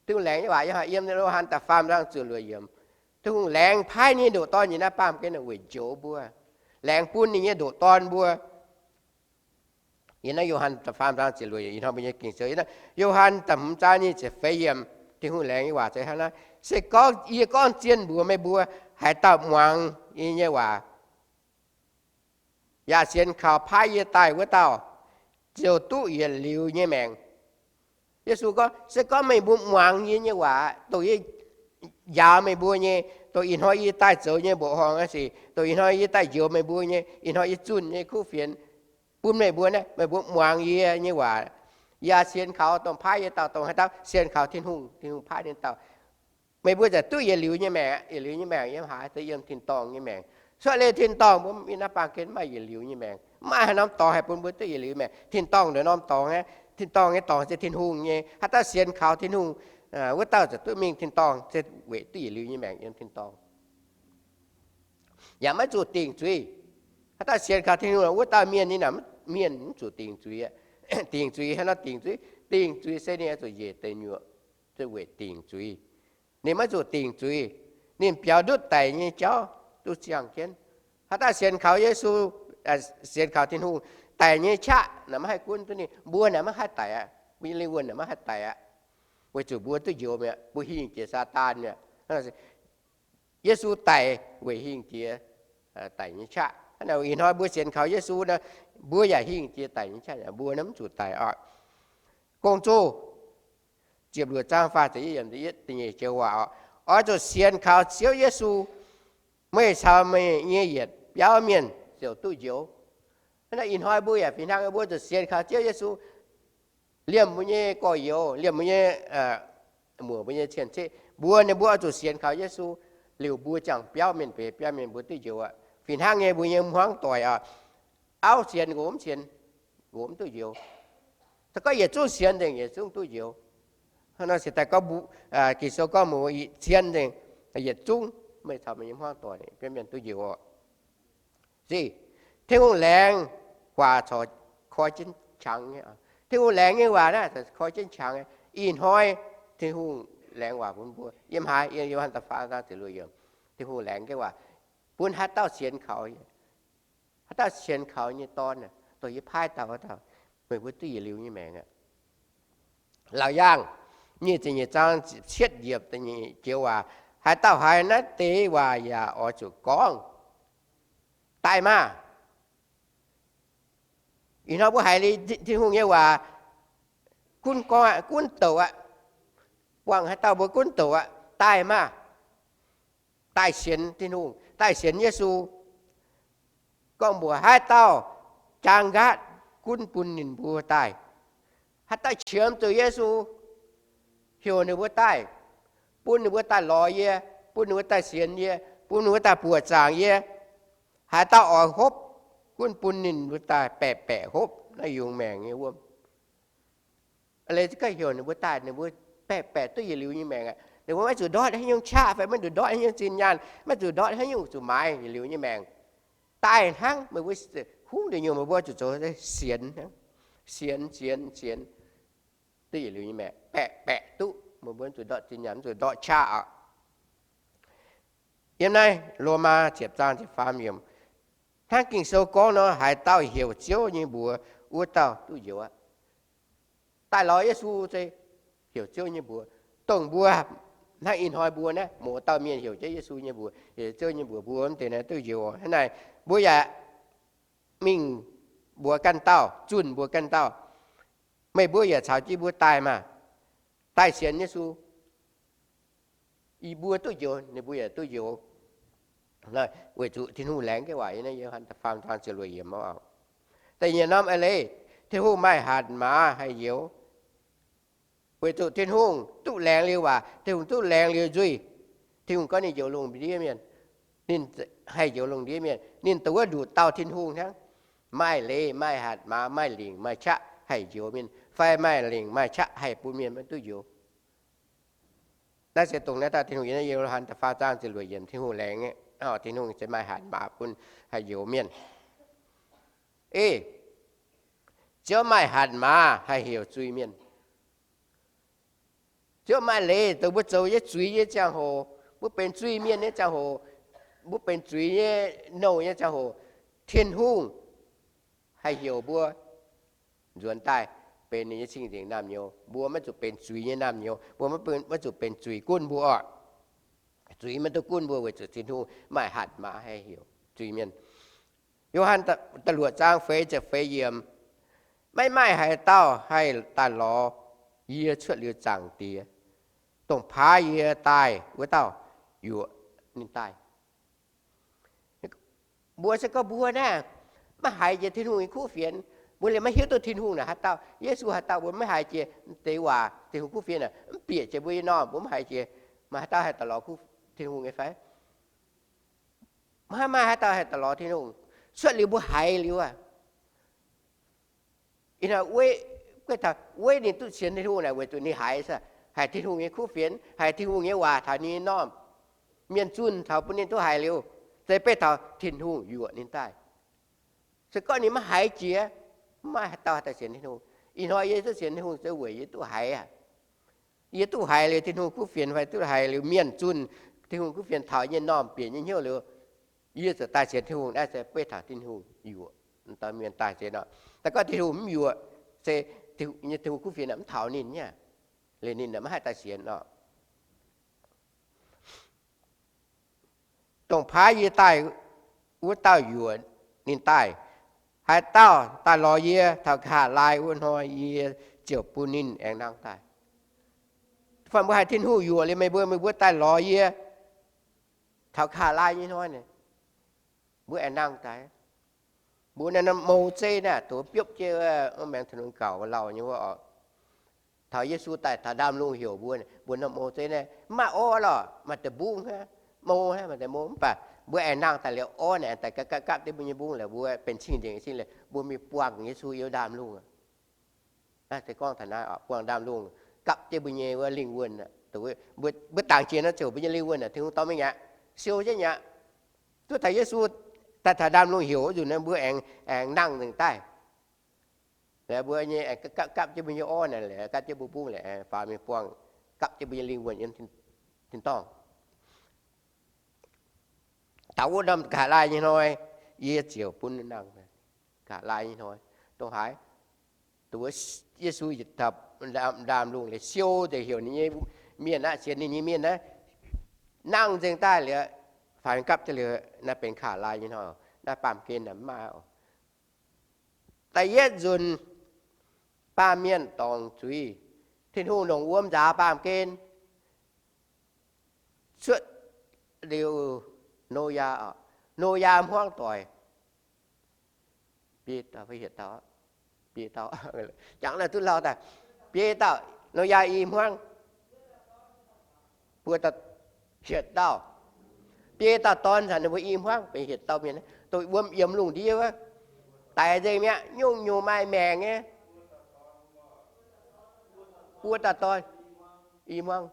Tin-Hungh laengz nyei waac yiem, yiem Yo^han da'faam zaang ziepc luoqc yiemc. Tin-Hungh laengz paaiv ninh nyei ndoqc Dorn yiem naaiv baamh gen weic njoux mbuo, laengz bun ninh nyei ndoqc Dorn mbuo. Yiem naaiv Yo^han da'faam zaang ziepc luoqc yiemc, ih hnoi mbuo nyei Ging-Sou yiem naaiv Yo^han da'hmz zaang nyic ziepc feix yiemc, Tin-Hungh laengz nyei waac se hnangv naaiv, se gorngv yie gorngv zien mbuox meih mbuo, haaix dauh muangx yie nyei waac, yaac sienx kaux paaiv yie daaih wuov dauh, ziouc duqv yietc liuz nyei maengc. Yesu gorngv, se gorngv meih mbuo muangx yie nyei waac, dongh yie njaaux meih mbuo nyei, dongh ih hnoi yie daaih zoux nyei mbuoqc horngh aqv sic, dongh ih hnoi yie daaih njoux meih mbuo nyei, ih hnoi yie zunh nyei kuv fienx bun meih mbuo naaiv, meih mbuo muangx yie nyei waac, yaac sienx kaux dongh paaiv yie dauh, dongh haaix dauh sienx kaux Tin-Hungh, Tin-Hungh paaiv ninh dauh, meih mbuo ziouc duqv yietc liuz nyei maengc. Yietc liuz nyei maengc yiem haaix? Se yiem tin-dorngh nyei maengc. Cuotv liuz tin-dorngh mbuo mv naaiv baamh gen maaih yietc liuz nyei maengc. Mv maaih haaix norm dorngx haih bun mbuo duqv yietc liuz maengc. Tin-dorngh ndongc norm dorngx aqv. Tin-dorngh nyei dorngx se Tin-Hungh nyei. Haaix dauh sienx kaux Tin-Hungh wuov dauh ziouc duqv mingh tin-dorngh, se weic duqv yietc liuz nyei maengc yiem tin-dorngh, yaac maiv zuqc dingc zuiz. Haaix dauh sienx kaux Tin-Hungh wuov dauh mienh nyei naaic, mienh mv zuqc dingc zuiz. Dingc zuiz hnangv nor, dingc zuiz, dingc zuiz se ninh zuqc njiec deic nyuoqc, se weic dingc zuiz. Ninh maiv zuqc dingc zuiz. Ninh biaux ndutv daic nyei jauv. duqv ziangh jienv. Haaix dauh sienx kaux Yesu, sienx kaux Tin-Hungh, daic nyei qaqv naaic maiv haih gunv duqv ninh. Mbuo naaic maiv haih daic aqv. Mbuo nyei lingh wuonh naaic maiv haih daic aqv. Weic zuqc mbuo duqv njoux mi'aqv, mbuo hingh jiex Saadaan mi'aqv. Yesu daic weic hingh jiex daic nyei qaqv. Ih hnoi mbuo sienx kaux Yesu nor, mbuo yaac hingh jiex daic nyei qaqv, mbuo naaiv mv zuqc daic oc. Gong-Zoh ziepc luoqc zaang faah ziepc yietv yiemc da'yietv da'nyeic joux waac oc. Oix zuqc sienx kaux Ziouv Yesu, meih caux meih nyei yietc biauv mienh ziouc duqv njoux. Ih hnoi mbuo yaac fih hnangv, mbuo zuqc sienx kaux Ziouv Yesu, liemh mbuo nyei gorx-youz, liemh mbuo nyei muoc, mbuo nyei cien-ceqv, mbuo ninh mbuo oix zuqc sienx kaux Yesu, liuz mbuo ziangh biauv mienh, benx biauv mienh, mbuo duqv njoux aqv. Fih hnangv nyei mbuo nyei hmuangv doic oc, auv sienx nqox mv sienx, nqox mv duqv njoux. Se gorngv yietc zungv sienx nzengc, yietc zungv duqv njoux. Hnangv nor se daaih gorngv, Ging-Sou gorngv mbuo sienx nzengc yietc zungv, meih caux meih nyei hmuangv doic, biauv mienh duqv njoux oc. Ziqc, Tin-Hungh laengz waac corc koi jienv qangx nyei. Tin-Hungh laengz nyei waac naaiv corc koi jienv qangx. Ih hnoi Tin-Hungh laengz waac bun mbuo yiem haaix? Yiem Yo^han da'faam zaang ziepc luoqc yiemc. Tin-Hungh laengz nyei waac bun haaix dauh sienx kaux, haaix dauh sienx kaux nyei Dorn, dongh yie paaiv dauh wuov dauh, meih mbuo duqv yietc liuz nyei maengc aqv. Laauc Yaangh nyic ziepc nyeic zaang cietv yiemc da'nyeic joux waac, haaix dauh haiz naaiv deix waac yaac oix zuqc gorngv, daaih maah! Ih hnoi mbuo haiz liuz Tin-Hungh nyei waac, gunv gorngv aqv, gunv douc aqv. Buangh haaix dauh mbuo gunv douc aqv, daaih maah! Daaih sienx Tin-Hungh, daaih sienx Yesu. Gorngv mbuox haaix dauh jaang nqaatv, gunv bun ninh mbuo daaih. Haaix dauh qiemx zuqc Yesu, heuc ninh mbuo daaih, bun ninh mbuo daaih lorz yie, bun ninh mbuo daaih sienx yie, bun ninh mbuo daaih buoqc zaangc yie. Haaix dauh oix hopv, gunv bun ninh mbuo daaih baeqc baeqc hopv naaiv yungz maengc nyei wuom. Leiz za'gengh heuc ninh mbuo daaih, ninh mbuo baeqc baeqc duqv yietc liuz nyei maengc aqv. Ninh mbuo maiv zuqc ndortv haaix nyungc qaqv fai maiv zuqc ndortv haaix nyungc zinh nyaanh, maiv zuqc ndortv haaix nyungc zuqc maaiz yietc liuz nyei maengc. Daaih hnangv meih mbuo hungh ndeic nyungc, meih mbuo zuqc zoux sienx, sienx, sienx, sienx duqv yietc liuz nyei maengc, baeqc baeqc duqv, meih mbuo maiv zuqc ndortv zinh nyaanh, maiv zuqc ndortv qaqv aqv. Yiem naaiv Lomaa ziepc zaang ziepc faam yiemc, hnangv Ging-Sou gorngv nor, haaix dauh heuc Ziouv nyei mbuox, wuov dauh duqv njoux aqv. Daaih lorz Yesu se heuc Ziouv nyei mbuox. Dongh mbuo hnangv ih hnoi mbuo naaiv, mouz dauh mienh heuc jienv Yesu nyei mbuox, heuc Ziouv nyei mbuox, mbuo mv deix naaiv duqv njoux. Hnangv naaic mbuo yaac mingh mbuox ganh dauh, zunh mbuox ganh dauh, meih mbuo yaac caux jienv mbuo daaih maah! Daaih sienx Yesu. Yie mbuo duqv njoux, ninh mbuo yaac duqv njoux. Weic zuqc Tin-Hungh laengz jienv waac, Yo^han da'faam zaang ziepc luoqc yiemc oc. Da'nyeic norm eix leiz, Tin-Hungh maaih hatc maaz haih njoux. Weic zuqc Tin-Hungh duqv laengz liuz waac, Tin-Hungh duqv laengz liuz nzuih. Tin-Hungh gorngv ninh njoux lungh ndiev mienh, ninh haih njoux lungh ndiev mienh, ninh dongh wuov nduqc dauh Tin-Hungh hnangv. Maaih leiz, maaih hatc maaz, maaih lingc maaih qaqv haih njoux mienh, fai maaih lingc maaih qaqv haih bun mienh maiv duqv njoux. Naaiv se dongh naaiv dauh Tin-Hungh, Yo^han da'faam zaang ziepc luoqc yiemc, Tin-Hungh laengz, Tin-Hungh se maaih hatc maaz bun haih njoux mienh. Ih, Ziouv maaih hatc maaz haih heuc zuiz-mienh. Ziouv maaih leiz dongh mbuo zoux nyei zuiz nyei ziangh hoc, mbuo benx zuiz-mienh nyei ziangh hoc, mbuo benx zuiz nyei nouh nyei ziangh hoc, Tin-Hungh haih heuc mbuo nzuonx daaih benx ninh nyei cing-nzengc naamh nyouz. Mbuo maiv zuqc benx zuiz nyei naamh nyouz. Mbuo maiv zuqc benx zuiz gunv mbuo oc. Zuiz maiv duqv gunv mbuo weic zuqc Tin-Hungh maaih hatc maaz haih heuc zuiz-mienh. Yo^han da'luoqc zaang feix ziepc feix yiemc, maiv maaih haaix dauh haih daaih lorz yie cuotv liuz Zaangc Diex. Dongh paaiv yie daaih wuov dauh yuoqc ninh daaih. Mbuo se gorngv mbuo naaiv maiv haiz jiex Tin-Hungh nyei kuv fienx, mbuo liemh maiv hiuv duqv Tin-Hungh naaic haaix dauh, Yesu haaix dauh, mbuo maiv haiz jiex deix waac Tin-Hungh kuv fienx naaic, mv bieqc jiex mbuo nyei normh, mbuo maiv haiz jiex. Maaih haaix dauh haih daaih lorz Tin-Hungh nyei fai? Maiv maaih haaix dauh haih daaih lorz Tin-Hungh cuotv liuz mbuo haiz liuz aqv. Ih hnoi weiv, weiv ninh duqv sienx Tin-Hungh naaic weic zuqc ninh haiz, haiz Tin-Hungh nyei kuv fienx, haiz Tin-Hungh nyei waac taux ninh nyei normh. Mienh zunh taux bun ninh duqv haiz liuz, se beiv taux Tin-Hungh yuoqc ninh daaih. Se gorngv ninh maiv haiz jiex, maiv maaih haaix dauh haih daaih sienx Tin-Hungh. Ih hnoi yie duqv sienx Tin-Hungh se weic yie duqv haiz aqv. Yie duqv haiz liuz Tin-Hungh kuv fienx fai duqv haiz liuz mienh zunh Tin-Hungh kuv fienx taux yie nyei normh, bieqc nyei hnyouv liuz, Yie ziouc daaih sienx Tin-Hungh naaiv se beiv taux Tin-Hungh yuoqc dauh mienh daaih sienx orqc. Daaih gorngv Tin-Hungh mv yuoqc, se Tin-Hungh kuv fienx mv taux ninh nyei, liuz ninh mv haih daaih sienx orqc. Dongh paaiv yie daaih wuov dauh yuoqc ninh daaih. Haaix dauh daaih lorz yie taux nqa'haav laai wuov hnoi, yie ziouc bun ninh aengx nangh daaih. Fai mbuo haiz Tin-Hungh yuoqc liuz meih mbuo, meih mbuo daaih lorz yie taux nqa'haav laai nyei hnoi, mbuo aengx nangh daaih. Mbuo naaiv norm mou zeiv naaiv, dongh biopv jienv maengx taux nunc gauc lauh nyei wuov oc. Taux Yesu daaih taux ndaamv-lungh heuc mbuo, mbuo norm mou zeiv naaiv mv maaih orv lorqc, maaih deix mbungv hnangv, mou hnangv, maaih deix mou. Mv baac mbuo aengx nangh daaih liuz orv naaic aengx daaih gapv gapv jienv mbuo nyei mbungv lorqc, mbuo benx cing-nzengc sin lorqc, mbuo mingh buangh Yesu yiem ndaamv-lungh. Naaiv se gorngv taux naaiv, buangh ndaamv-lungh, gapv jienv mbuo nyei wuov lingh wuonh. Mbuo dangx jiex nor ziouc mbuo nyei lingh wuonh naaic Tin-Hungh dorh mingh aqv, siou jienv aqv. Duqv taux Yesu daaih taux ndaamv-lungh heuc wuov nzunc naaiv mbuo aengx, aengx nangh nzengc daaih. Mbuo nyei aengx gapv jienv mbuo nyei orv naaic, gapv jienv mbuo mbungv lorqc, faaux mingh buangh, gapv jienv mbuo nyei lingh wuonh yiem tin-dorngh. Taux wuov norm nqa'haav laai nyei hnoi, yie ziouc bun nangh. Nqa'haav laai nyei hnoi, dongh haaix, dongh wuov Yesu yietc taux ndaamv-lungh liuz siou nzengc, heuc ninh nyei mienh aqv, sienx ninh nyei mienh naaiv, nangh nzengc daaih liuz, faaux gapv jienv liuz, naaiv benx nqa'haav laai nyei hnoi. Naaiv baamh gen naaic mv maaih oc. Da'yietv nzunc, baamh mienh dorngc zuiz, Tin-Hungh longc wuom nzaaux baamh gen cuotv liuz Noyaa, Noyaa hmuangv doic. Biei dauh, hietc dauh, biei dauh, jangx naaiv duqv lauh daaih. Biei dauh, Noyaa i hmuangv, buo dauh, hietc dauh. Biei dauh dorn caux ninh mbuo i hmuangv, benx hietc dauh mienh, dongh wuom yiemx lungh ndiev wuov, daic nzengc mi'aqv, nyungc-nyungc maaih maengc nyei. Buo dauh dorn, i hmuangv,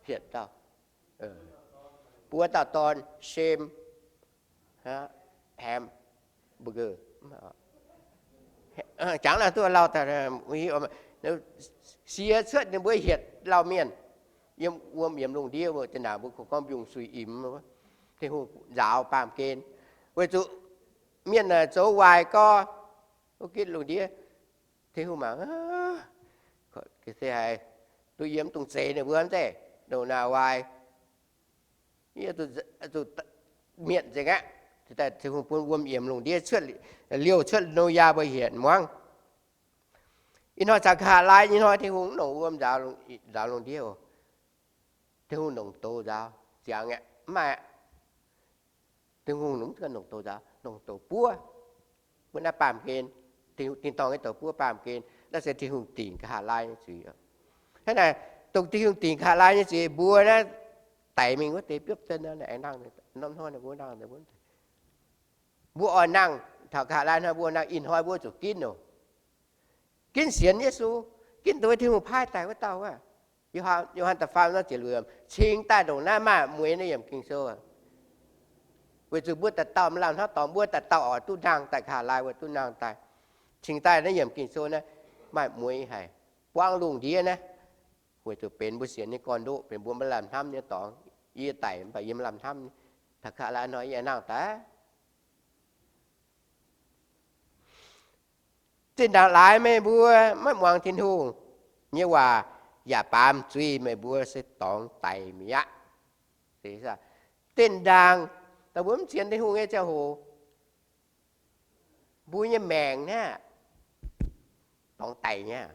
hietc dauh. Buo dauh dorn, Sem, Ham, Mbu'geu, jangx naaiv duqv lauh daaih, sie cuotv ninh mbuo hietc lauh mienh yiem wuom yiemx lungh ndiev wuov. Zinh ndaangc mbuo kungx gorngv mbiungc-suiv imx, Tin-Hungh nzaaux baamh gen, weic zuqc mienh zoux waaic gorx, wuov gitv lungh ndiev, Tin-Hungh mangc, se haiz duqv yiem dungx zeix ninh mbuo zeiv, ndongc naaic waaic, zuqc mietc nzengc aqv. Tin-Hungh bun wuom yiemx lungh ndiev cuotv, liouh cuotv Noyaa mbuo hietc hmuangv. Ih hnoi caux nqa'haav laai nyei hnoi Tin-Hungh mv longc wuom nzaaux lungh ndiev oc. Tin-Hungh longc douz nzaaux ziangx aqv, mv maaih aqv. Tin-Hungh mv longc douz nzaaux, longc douz buov. Mbuo naaiv baamh gen, tin-dorngh nyei douz buov baamh gen, naaiv se Tin-Hungh dingc nqa'haav laai nyei zuiz. Hnangv naaic, dongh Tin-Hungh dingc nqa'haav laai nyei zuiz, mbuo naaiv daic mingh wuov deix biopv deix nor, aengx nangh, norm hnoi mbuo nangh, mbuo oix nangh taux nqa'haav laai hnoi mbuo nangh, ih hnoi mbuo zuqc ginv oc. Ginv sienx Yesu, ginv dongh Tin-Hungh paaiv daaih wuov dauh wuov. Yo^han da'faam zaang ziepc luoqc yiemc, cingx daaih ndongc naaiv maaih mueix naaiv yiemc Ging-Sou. Weic zuqc mbuo daaih dauh maaih lamh hnamv dorngx, mbuo daaih dauh oix duqv nangh daaih nqa'haav laai, mbuo duqv nangh daaih. Cingx daaih naaiv yiemc Ging-Sou naaiv maaih mueix haic, buangv lungh ndiev naaiv, weic zuqc benx mbuo sienx nyei gorn-ndoqv, benx mbuo maaih lamh hnamv nyei dorngx. Yie daic mv baac yie maaih lamh hnamv, taux nqa'haav laai hnoi yie nangh daaih. Zinh ndaangc laaix meih mbuo maiv muangx Tin-Hungh nyei waac yaac baamz zuiz, meih mbuo se dorngx daic mi'aqv. Zinh ndaangc daaih mbuo mv sienx Tin-Hungh nyei ziangh hoc, mbuo nyei maengc naaiv dorngx daic nyei.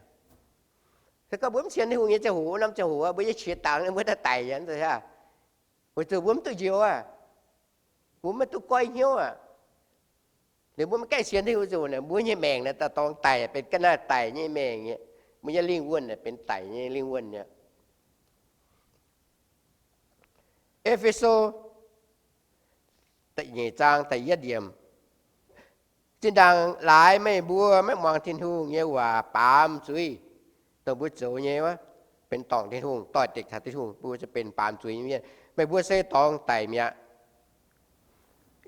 Se gorngv mbuo mv sienx Tin-Hungh nyei ziangh hoc, norm ziangh hoc mbuo nyei qiex dangx mbuo daaih daic nyei, weic zuqc mbuo mv duqv njoux aqv. Mbuo maiv duqv goiv hnyouv aqv. Liuz mbuo maiv gaengh sienx Tin-Hungh zuqc, mbuo nyei maengc naaiv dorngx daic, benx ga'naaiv daic nyei maengc nyei. Mbuo nyei lingh wuonh benx daic nyei lingh wuonh nyei. E^fe^so nyeic zaang da'yietv yiemc. Zinh ndaangc laaix meih mbuo maiv muangx Tin-Hungh nyei waac baamz zuiz, dongh mbuo zoux nyei wuov, benx dorngc Tin-Hungh, doix-dekc taux Tin-Hungh, mbuo se benx baamz zuiz nyei mienh. Meih mbuo se dorngx daic mi'aqv.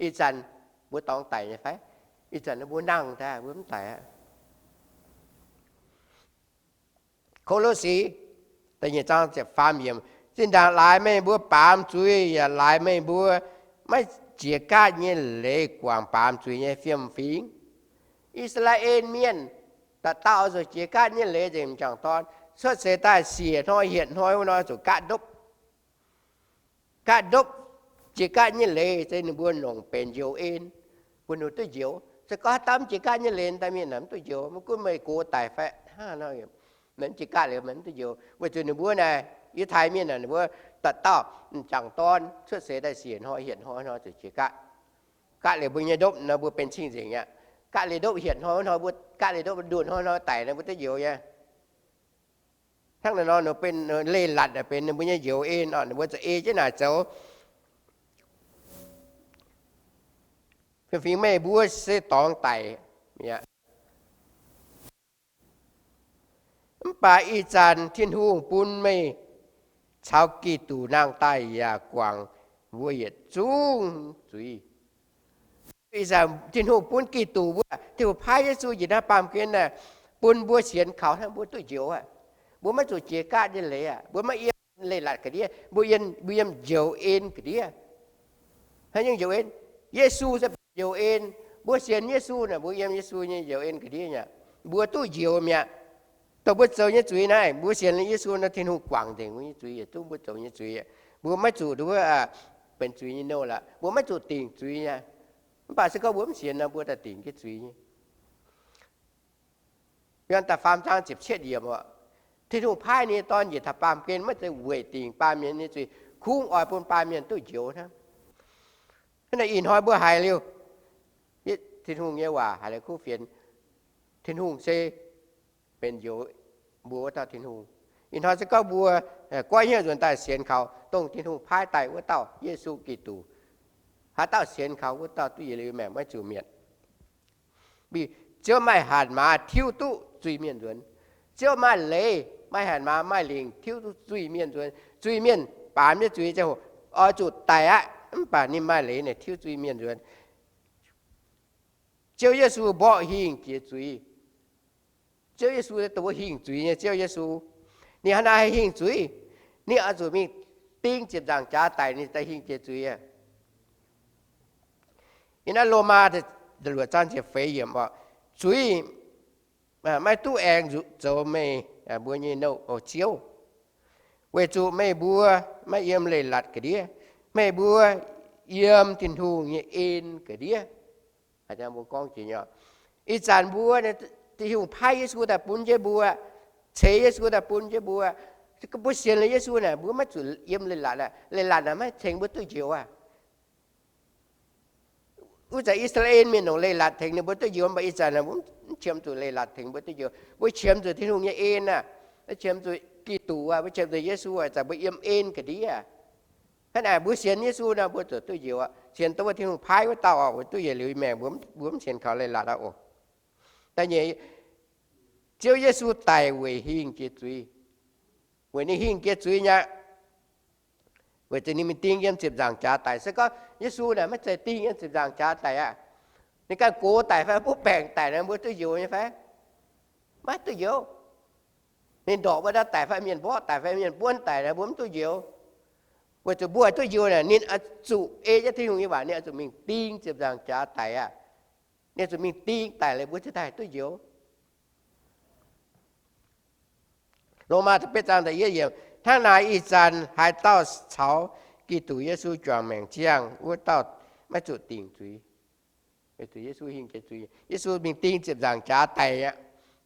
Ih zanc mbuo dorngx daic nyei fai? Ih zanc mbuo nangh daaih, mbuo mv daic aqv. Ko^lo^si da'nyeic zaang ziepc faam yiemc. Zinh ndaangc laaix meih mbuo baamz zuiz, yaac laaix meih mbuo maiv jiex gaatv nyei leiz guangc baamz zuiz nyei fiem-fingx. I^saa^laa^en Mienh dauh dauh zuqc jiex gaatv nyei leiz nzengc m'jangc dorn. Cuotv seix daaih siec hnoi hietc hnoi wuov nor zuqc gaatv ndopv. Gaatv ndopv, jiex gaatv nyei leiz se ninh mbuo nongc benx njoux en, bun ninh duqv njoux. Se gorngv haaix dauh mv jiex gaatv nyei leiz, daaih mienh naaic mv duqv njoux. Mv gunv meih gox daic fai hnangv haaix nor, meih mv jiex gaatv leiz meih mv duqv njoux. Weic zuqc ninh mbuo naaic, Yiutai Mienh naaic, ninh mbuo dauh dauh m'jangc dorn cuotv seix daaih siec hnoi hietc hnoi nor zuqc jiex gaatv. Gaatv leiz mbuo nyei ndopv nor mbuo benx cing-nzengc aqv. Gaatv leiz ndopv hietc hnoi wuov hnoi mbuo, gaatv leiz ndopv ndunh hnoi hnoi daic nor mbuo duqv njoux nyei. Hnangv naaic nor ninh benx leiz-latc, benx ninh mbuo nyei njoux en oc. Ninh mbuo za'eix jienv naaic zoux. Fingx meih mbuo se dorngx daic mi'aqv. Mv baac ih zanc Tin-Hungh bun meih caux Giduc nangh daaih yaac guangc mbuo yietc zungv zuiz. Ih zanc Tin-Hungh bun Giduc mbuo, Tin-Hungh paaiv Yesu njiec naaiv baamh gen naaic, bun mbuo sienx kaux hnangv mbuo duqv njoux aqv. Mbuo maiv zuqc jiex gaatv nyei leiz aqv. Mbuo maiv yiem leiz-latc ga'ndiev, mbuo yiem, mbuo yiem njoux en ga'ndiev. Haaix nyungc njoux en? Yesu se benx njoux en. Mbuo sienx Yesu naaic, mbuo yiem Yesu nyei njoux en ga'ndiev mi'aqv. Mbuo duqv njoux mi'aqv. Dongh mbuo zoux nyei zuiz naaiv, mbuo sienx Yesu nor, Tin-Hungh guangc nzengc mbuo nyei zuiz, yietc zungv mbuo zoux nyei zuiz. Mbuo maiv zuqc nduov, benx zuiz nyei nouh lorqc. Mbuo maiv zuqc dingc zuiz nyei. Mv baac se gorngv mbuo mv sienx nor, mbuo daaih dingc jienv zuiz nyei. Yiem da'faam zaang ziepc cietv yiemc oc, Tin-Hungh paaiv ninh nyei Dorn njiec taux baamh gen maiv zeiz weic dingc baamh mienh nyei zuiz, kungx oix bun baamh mienh duqv njoux hnangv. Hnangv naaic ih hnoi mbuo haiz liuz Tin-Hungh nyei waac, haiz liuz kuv fienx, Tin-Hungh se benx njoux mbuo wuov dauh Tin-Hungh. Ih hnoi se gorngv mbuo goiv hnyouv nzuonx daaih sienx kaux dongh Tin-Hungh paaiv daaih wuov dauh Yesu Giduc, haaix dauh sienx kaux wuov dauh duqv yietc liuz maengc maiv zuqc mietc. Ziouv maaih hatc maaz tiuv duqv zuiz-mienh nzuonx. Ziouv maaih leiz, maaih hatc maaz, maaih lingc tiuv duqv zuiz-mienh nzuonx. Zuiz-mienh baamz nyei zuiz ziangh hoc oix zuqc daic aqv, mv baac ninh maaih leiz naaic tiuv zuiz-mienh nzuonx. Ziouv Yesu mborqv hingh jiex zuiz. Ziouv Yesu se dongh hingh zuiz nyei Ziouv Yesu. Ninh hnangv naaiv haih hingh zuiz? Ninh oix zuqc mingh ding ziepc nzaangc jaax daic ninh daaih hingh jiex zuiz. Yiem naaiv Lomaa luoqc zaang ziepc feix yiemc oc, zuiz maiv duqv aengx zoux meih mbuo nyei nouh, o Ziouv, weic zuqc meih mbuo maiv yiem leiz-latc ga'ndiev, meih mbuo yiem Tin-Hungh nyei en ga'ndiev. Mbuo gorngv jiex nyei, ih zanc mbuo, Tin-Hungh paaiv Yesu daaih bun jienv mbuo, ceix Yesu daaih bun jienv mbuo. Mbuo sienx liuz Yesu naaic, mbuo maiv zuqc yiem leiz-latc aqv. Leiz-latc naaic maiv tengx mbuo duqv njoux aqv. Wuov zanc I^saa^laa^en Mienh longc leiz-latc tengx ninh mbuo duqv njoux, mv baac ih zanc mbuo mv qiemx zuqc leiz-latc tengx mbuo duqv njoux. Mbuo qiemx zuqc Tin-Hungh nyei en aqv. Mbuo qiemx zuqc Giduc aqv. Mbuo qiemx zuqc Yesu aqv. Ih zanc mbuo yiem en ga'ndiev. Hnangv naaic mbuo sienx Yesu nor, mbuo zuqc duqv njoux aqv. Sienx dongh wuov Tin-Hungh paaiv wuov dauh oc, weic duqv yietc liuz maengc, mbuo mv sienx kaux leiz-latc aqv oc. Da'nyeic nyei, Ziouv Yesu daic weic hingh jiex zuiz. Weic ninh hingh jiex zuiz nyei aqv. Weic zuqc ninh mingh ding yiem ziepc nzaangc jaax daic. Se gorngv Yesu naaic maiv zeiz ding yiem ziepc nzaangc jaax daic aqv, ninh ganh gox daic fai butv baengc daic nor, mbuo duqv njoux nyei fai? Maiv duqv njoux. Ninh ndorqc wuov ndau daic fai mienh mborqv daic fai mienh buonv daic nor, mbuo mv duqv njoux. Weic zuqc mbuo duqv njoux naaic, ninh oix zuqc ei jienv Tin-Hungh nyei waac, ninh oix zuqc mingh ding ziepc nzaangc jaax daic aqv. Ninh oix zuqc mingh ding daic liuz mbuo ziouc daaih duqv njoux. Lomaa da'betv zaang da'yietv yiemc, hnangv naaic ih zanc haaix dauh caux Giduc Yesu juangc maengc ziangh, wuov dauh maiv zuqc dingc zuiz. Weic zuqc Yesu hingh jiex zuiz, Yesu mingh ding ziepc nzaangc jaax daic aqv,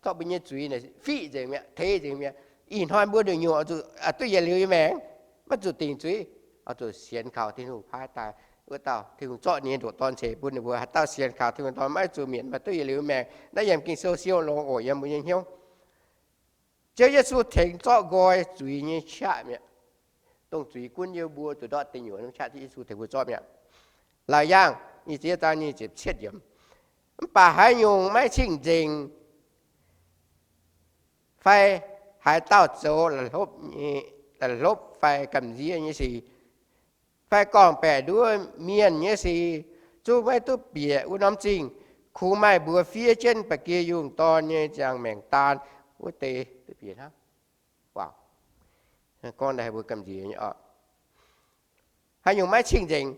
zorqv mbuo nyei zuiz naaic fiqv nzengc mi'aqv, teix nzengc mi'aqv. Ih hnoi mbuo nyungc-nyungc oix zuqc duqv yietc liuz nyei maengc, maiv zuqc dingc zuiz, oix zuqc sienx kaux Tin-Hungh paaiv daaih wuov dauh. Tin-Hungh zorqv ninh nyei ndoqc Dorn ceix bun ninh mbuo. Haaix dauh sienx kaux Tin-Hungh Dorn maiv zuqc mietc, maiv duqv yietc liuz nyei maengc. Naaiv yiem Ging-Sou siou longx oc, yiem mbuo nyei hnyouv. Ziouv Yesu tengx zorqv nqoi zuiz nyei qaqv mi'aqv. Dongh zuiz gunv yie mbuo zuqc ndortv deic nyuoqc nyei qaqv, Yesu tengx mbuo zorqv mi'aqv. Laauc Yaangh nyic ziepc yietv zaang nyic ziepc cietv yiemc. Mv baac haaix nyungc maiv cing-nzengc, fai haaix dauh zoux la'hlopv fai gamh nziev nyei sic, fai gorngv-baeqc nduov mienh nyei sic, zungv maiv duqv bieqc wuov norm zingh, kungx maaih mbuox fiev jienv ba'gi yungh dorn nyei ziangh maengc daan wuov deix duqv bieqc hnangv. Gorngv daaih mbuo gamh nziex nyei oc. Haaix nyungc maiv cing-nzengc,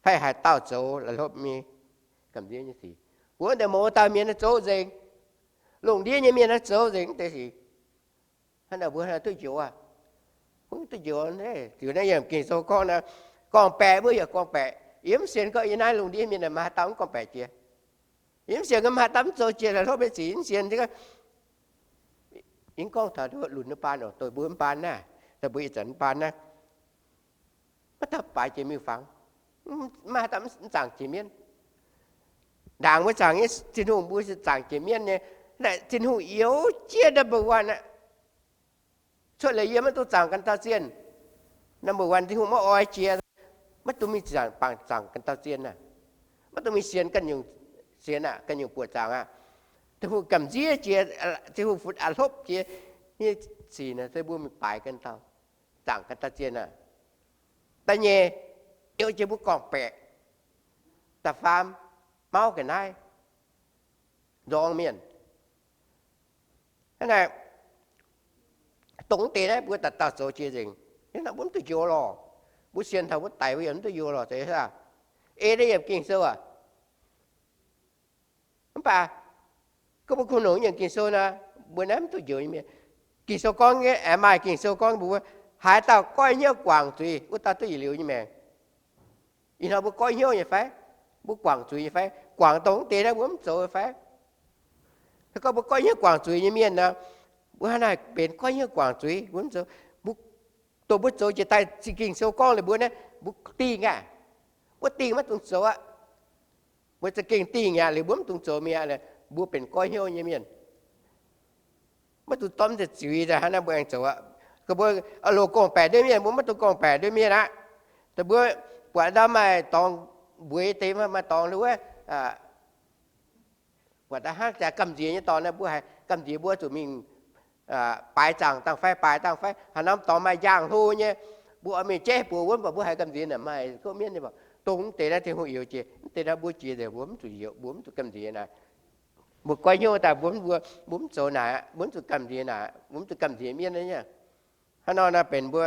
fai haaix dauh zoux la'hlopv nyei gamh nziev nyei sic. Mbuo wuov deix mouz dauh mienh naaiv zoux nzengc. Lungh ndiev nyei mienh naaiv zoux nzengc wuov deix sic. Hnangv naaic mbuo duqv njoux aqv. Mbuo duqv njoux. Ziux naaiv yiem Ging-Sou gorngv naaiv, gorngv-baeqc, mbuo yaac gorngv-baeqc. Yie mv sienx gorngv yiem naaiv lungh ndiev mienh maaih haaix dauh mv gorngv-baeqc jiex. Yie mv sienx gorngv maaih haaix dauh mv zoux jiex la'hlopv nyei sic, mv sienx. Yie gorngv taux lunc mv baan oc, doix mbuo mv baan naaiv, doix mbuo ih zanc mv baan naaiv, maiv dauh baaix jiex miuc-fangx, maiv haaix dauh mv zaangc jiex mienv. Ndaangc mbuo zaangc nyei Tin-Hungh, mbuo zaangc jiex mienv nyei. Naaic Tin-Hungh youz jiex number one aqv. Cuotv liuz yie maiv dungx zaangc ganh dauh zienh. Number one, Tin-Hungh maiv oix jiex, maiv dungx mingh zaangc, bangc zaangc ganh dauh zienh aqv. Maiv dungx mingh sienx ganh nyungc, sienx aqv, ganh nyungc buoqc zaangc aqv. Tin-Hungh gamh nziev jiex, Tin-Hungh funx a'hlopv jiex nyei sic naaic se mbuo mingh baaix ganh dauh, zaangc ganh dauh zienh aqv. Da'nyeic, youz jiex mbuo gorngv-baeqc. Da'faam, mauv ga'naaiv, nzorng mienh. Hnangv naaic, dongh deix naaiv mbuo dauh dauh zoux jiex nzengc. Hnangv naaic mbuo mv duqv njoux lorqc. Mbuo sienx taux mbuo daic mbuo yaac mv duqv njoux lorqc. Zeiz hnangv, ei naaiv yiem Ging-Sou aac. Mv baac gorngv mbuo kungx longc yiem Ging-Sou naaiv, mbuo naaiv mv duqv njoux nyei mienh. Ging-Sou gorngv, aengx maaih Ging-Sou gorngv mbuox mbuo, haaix dauh goiv hnyouv guangc zuiz, wuov dauh duqv yietc liuz nyei maengc. Ih hnoi mbuo goiv hnyouv nyei fai? Mbuo guangc zuiz nyei fai? Guangc dongh deix naaiv mbuo mv zoux fai? Se gorngv mbuo goiv hnyouv guangc zuiz nyei mienh nor, mbuo hnangv naaic benx goiv hnyouv guangc zuiz, mbuo mv zoux. Mbuo, dongh mbuo zoux jiex daaih za'gengh Ging-Sou gorngv liuz mbuo naaiv, mbuo dingh aqv. Mbuo dingh maiv dungx zoux aqv. Mbuo za'gengh dingh aqv, liuz mbuo mv dungx zoux mi'aqv, mbuo benx goiv hnyouv nyei mienh. Maiv dungx dorh deix zuiz daaih hnangv naaiv mbuo aengx zoux aqv. Mbuo loz gorngv-baeqc nduov mienh, mbuo maiv dungx gorngv-baeqc nduov mienh aqv. Dongh mbuo buatc ndau maaih dorngx mbueix deix, maaih dorngx wuov, buatc ndau hnangv jaax gamh nziex nyei dorngx naaiv, mbuo haiz gamh nziex mbuo zuqc mingh baaix zaangc dangh fai, baaix dangh fai, haaix norm dorngx maaih njang hlo nyei, mbuo oix mingh jaiv buoz wuonv, mv baac mbuo haiz gamh nziex naaic maaih kouv mienv nyei. Dongh mv deix naaiv Tin-Hungh youz jiex, mv deix naaiv mbuo jiex nzengc, mbuo mv zuqc youz, mbuo mv zuqc gamh nziex naaic. Mbuo goiv hnyouv daaih mbuo, mbuo mv zoux naaic, mbuo mv zuqc gamh nziex naaic, mbuo mv zuqc gamh nziex mienv nyei. Hnangv nor naaiv benx mbuo,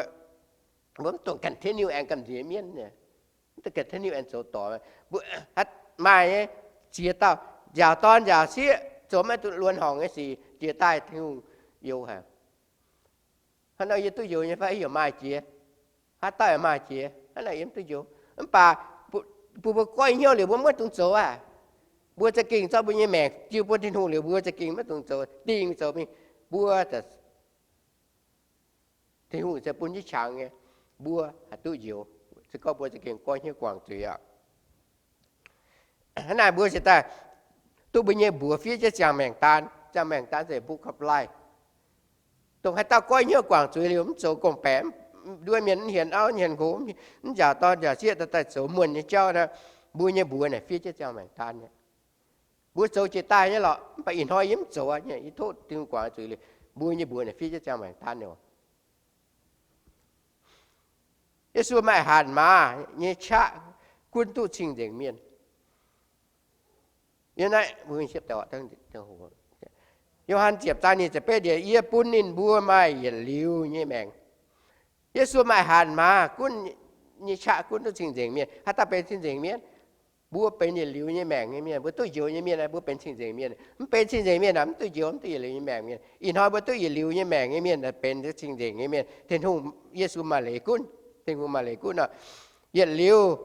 mbuo mv dungx continue aengx gamh nziex mienv nyei. Mv dungx continue aengx zoux dorc. Mbuo maaih nyei, ziex dauh nziaauc dorn nziaauc sieqv zoux maiv duqv luonx horngc nyei sic jiex daaih Tin-Hungh youz haic. Hnangv nor yie duqv youz nyei fai? Yaac maaih jiex. Haaix dauh yaac maaih jiex. Hnangv nor yie mv duqv youz. Mv baac bun mbuo goiv hnyouv liuz mbuo maiv dungx zoux aqv. Mbuo za'gengh zorqv mbuo nyei maengc jiu bun Tin-Hungh liuz, mbuo za'gengh maiv dungx zoux, dingh zoux mingh. Mbuo Tin-Hungh se bun jienv qangx nyei, mbuo haih duqv njoux, se gorngv mbuo za'gengh goiv hnyouv guangc zuiz aqv. Hnangv naaic mbuo se daaih duqv mbuo nyei mbuox fiev jienv ziangh maengc daan. Ziangh maengc daan se book of life. Dongh haaix dauh goiv hnyouv guangc zuiz liuz mv zoux gorngv-baeqc, nduov mienh mv hienx auv, mv hienx nqox, mv nziaauc dorn nziaauc sieqv, daaih zoux muonh nyei jauv nor, mbuo nyei mbuox naaic fiev jienv ziangh maengc daan nyei. Mbuo zoux jiex daaih nyei lorqc, mv baac ih hnoi yie mv zoux aqv, yie tov Tin-Hungh guangc zuiz liuz, mbuo nyei mbuox naaic fiev jienv ziangh maengc daan nyei. Yesu maaih hatc maaz nyei qaqv gunv duqv cing-nzengc mienh. Yo^han ziepc zaang nyic ziepc betv yiemc, yie bun ninh mbuo maaih yietc liuz nyei maengc. Yesu maaih hatc maaz gunv nyei qaqv gunv duqv cing-nzengc mienh. Haaix dauh benx cing-nzengc mienh? Mbuo benx yietc liuz nyei maengc nyei mienh. Mbuo duqv njoux nyei mienh, mbuo benx cing-nzengc mienh. Mv benx cing-nzengc mienh aeqv, mv duqv njoux, mv duqv yietc liuz nyei maengc mienh. Ih hnoi mbuo duqv yietc liuz nyei maengc nyei mienh benx cing-nzengc nyei mienh. Tin-Hungh, Yesu maaih leiz gunv, Tin-Hungh maaih leiz gunv nor, yietc liuz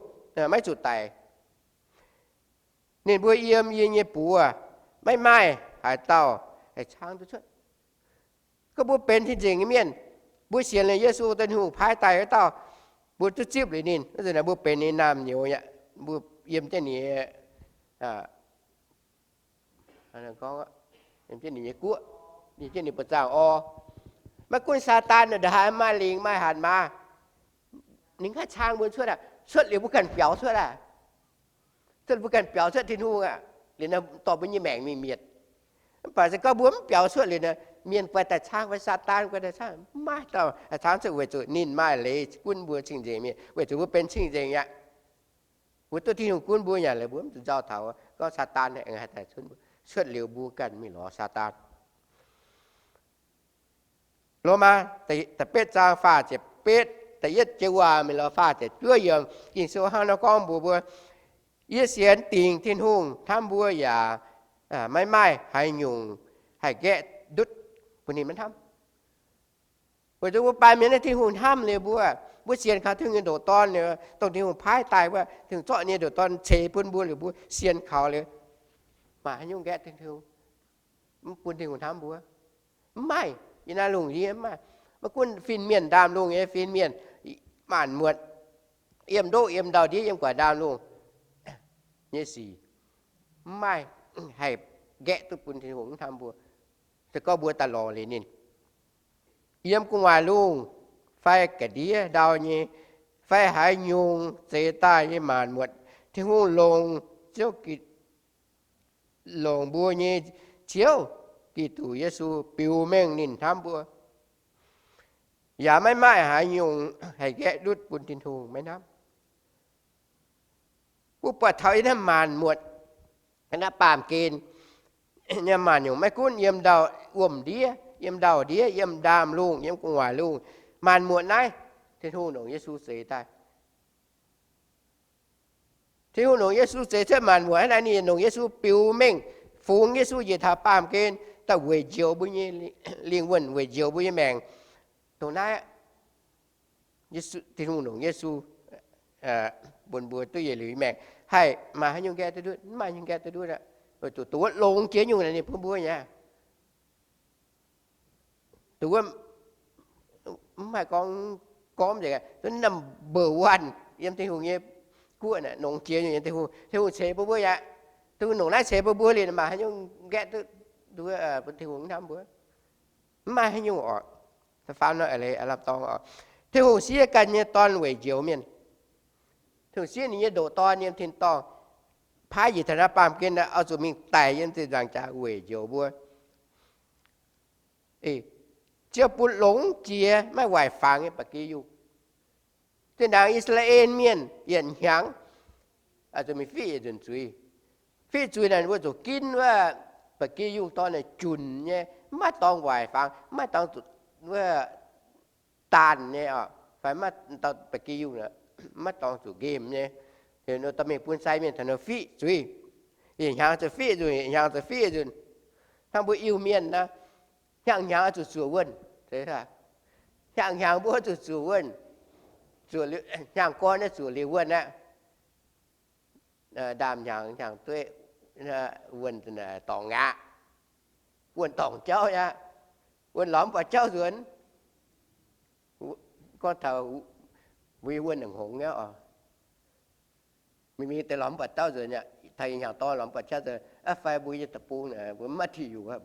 maiv zuqc daic. Ninh mbuo yiem yie nyei buoz, maiv maaih haaix dauh haih caangv duqv cuotv. Gorngv mbuo benx cing-nzengc nyei mienh, mbuo sienx liuz Yesu, Tin-Hungh paaiv daaih wuov dauh, mbuo duqv zipv liuz ninh, mbuo benx ninh naamh nyouz aqv. Mbuo yiem jienv ninh, yiem jienv ninh nyei guoqv, yiem jienv ninh buoz-zaangh orv. Maiv gunv Saadaan ndongc haaix maaih lingc maaih hatc maaz, ninh haih caangv mbuo cuotv aqv. Cuotv liuz mbuo ganh biaux cuotv aqv. Cuotv mbuo ganh biaux cuotv Tin-Hungh aqv, liuz nor dorh mbuo nyei maengc mingh mietc. Mv baac se gorngv mbuo mv biaux cuotv liuz nor, mienh guai daaih caangv fai Saadaan guai daaih caangv, maiv dauh haih caangv cuotv, weic zuqc ninh maaih leiz gunv mbuo cing-nzengc mienh, weic zuqc mbuo benx cing-nzengc aqv. Mbuo duqv Tin-Hungh gunv mbuo nyanc liuz, mbuo mv zuqc nzauh taux gorngv Saadaan aengx haih daaih cunv mbuo. Cuotv liuz mbuo ganh mingh lorz Saadaan. Lomaa da'betv zaang faah ziepc betv, da'yietv joux waac mingh lorz faah ziepc juov yiemc. Ging-Sou hnangv nor gorngv mbuox mbuo, yie sienx dingc Tin-Hungh hnamv mbuo yaac maiv maaih haaix nyungc haih nqaeqv ndutv bun ninh maiv hnamv. Weic zuqc mbuo baamh mienh naaiv Tin-Hungh hnamv liuz mbuo, mbuo sienx kaux Tin-Hungh nyei ndoqc Dorn, dongh Tin-Hungh paaiv daaih wuov, Tin-Hungh zorqv ninh nyei ndoqc Dorn ceix bun mbuo liuz mbuo sienx kaux liuz, maaih haaix nyungc nqaeqv Tin-Hungh, mv bun Tin-Hungh hnamv mbuo? Mv maaih. Yiem naaiv lungh ndiev mv maaih. Maiv gunv fin-mienh, ndaamv-lungh nyei fin-mienh, maanc muotc, yiem ndoqv yiem ndau-ndiev, yiem gu'nguaaic ndaamv-lungh nyei sic, mv maaih haih nqaeqv duqv bun Tin-Hungh mv hnamv mbuo. Se gorngv mbuo daaih lorz liuz ninh, yiem gu'nguaaic lungh fai ga'ndiev ndau nyei, fai haaix nyungc zeix daaih nyei maanc muotc, Tin-Hungh longc Ziouv Gi- longc mbuo nyei Ziouv Giduc Yesu biux mengh ninh hnamv mbuo, yaac maiv maaih haaix nyungc haih nqaeqv ndutv bun Tin-Hungh maiv hnamv. Mbuo buatc taux yiem naaiv maanc muotc, naaiv baamh gen nyei maanc nyungc, maiv gunv yiem ndau wuom-ndiev, yiem ndau-ndiev, yiem ndaamv-lungh, yiem gu'nguaaic lungh, maanc muotc naaiv, Tin-Hungh longc Yesu zeix daaih. Tin-Hungh longc Yesu zeix cuotv maanc muotc, hnangv naaiv ninh longc Yesu biux mengh, fungx Yesu njiec taux baamh gen daaih weic njoux mbuo nyei lingh wuonh, weic njoux mbuo nyei maengc. Dongh naaiv, Tin-Hungh longc Yesu bun mbuo duqv yietc liuz nyei maengc, haih maaih haaix nyungc nqaeqv duqv ndutv? Mv maaih nyungc nqaeqv duqv ndutv aqv. Weic zuqc dongh wuov longx jiex nyungc naaic ninh bun mbuo nyei. Dongh wuov mv haih gorngv, gorngv nzengc, number one yiem Tin-Hungh nyei guoqv naaic, longx jiex nyungc yiem Tin-Hungh, Tin-Hungh ceix bun mbuo aqv. Tin-Hungh longc naaiv ceix bun mbuo liuz, maaih haaix nyungc nqaeqv duqv ndutv bun Tin-Hungh hnamv mbuo? Mv maaih haaix nyungc oc. Faam nor eix leiz lamh dorngx oc. Tin-Hungh siev ganh nyei Dorn weic njoux mienh. Tin-Hungh siev ninh nyei ndoqc Dorn yiem tin-dorngh, paaiv njiec taux naaiv baamh gen oix zuqc mingh daic yiem ziepc nzaangc jaax weic njoux mbuo. Ziouv bun longx jiex maiv waaic fangx nyei ba'gi yungh. Zinh ndaangc I^saa^laa^en Mienh yietc hnyangx zuqc mingh fiqv yietc nzunc zuiz. Fiqv zuiz naaic mbuo zuqc ginv wuov ba'gi yungh dorn naaic junc nyei, mv maaih dorngx waaic fangx, mv maaih dorngx zuqc wuov daanh nyei oc, fai mv maaih dorngx ba'gi yungh, mv maaih dorngx zuqc nqemh nyei. Heuc ninh dorh mingh bun sai mienh taux ninh fiqv zuiz. Yietc hnyangx zuqc fiqv nzunc, yietc hnyangx zuqc fiqv nzunc. Hnangv mbuo Iu-Mienh nor, hnyangx-hnyangx zuqc zuoqc wuonh. Hnyangx-hnyangx mbuo zuqc zuoqc wuonh. Zuoqc, hnyangx gorn zuqc liuz wuonh aqv. Ndaamv-hnyangx, hnyangx-dueiv, wuonh dorngc aqv. Wuonh dorngc jauv aqv. Wuonh lorz mv buatc jauv nzuonx. Gorngv taux mbuo nyei wuonh hngongx nyei oc. Mingh mingh deix lorz mv buatc jauv nzuonx aqv. Taux hnyangx dorn lorz mv buatc jauv nzuonx aqv. Fai mbuo nyei deic-bung mbuo mv maaih Tin-Hungh, mbuo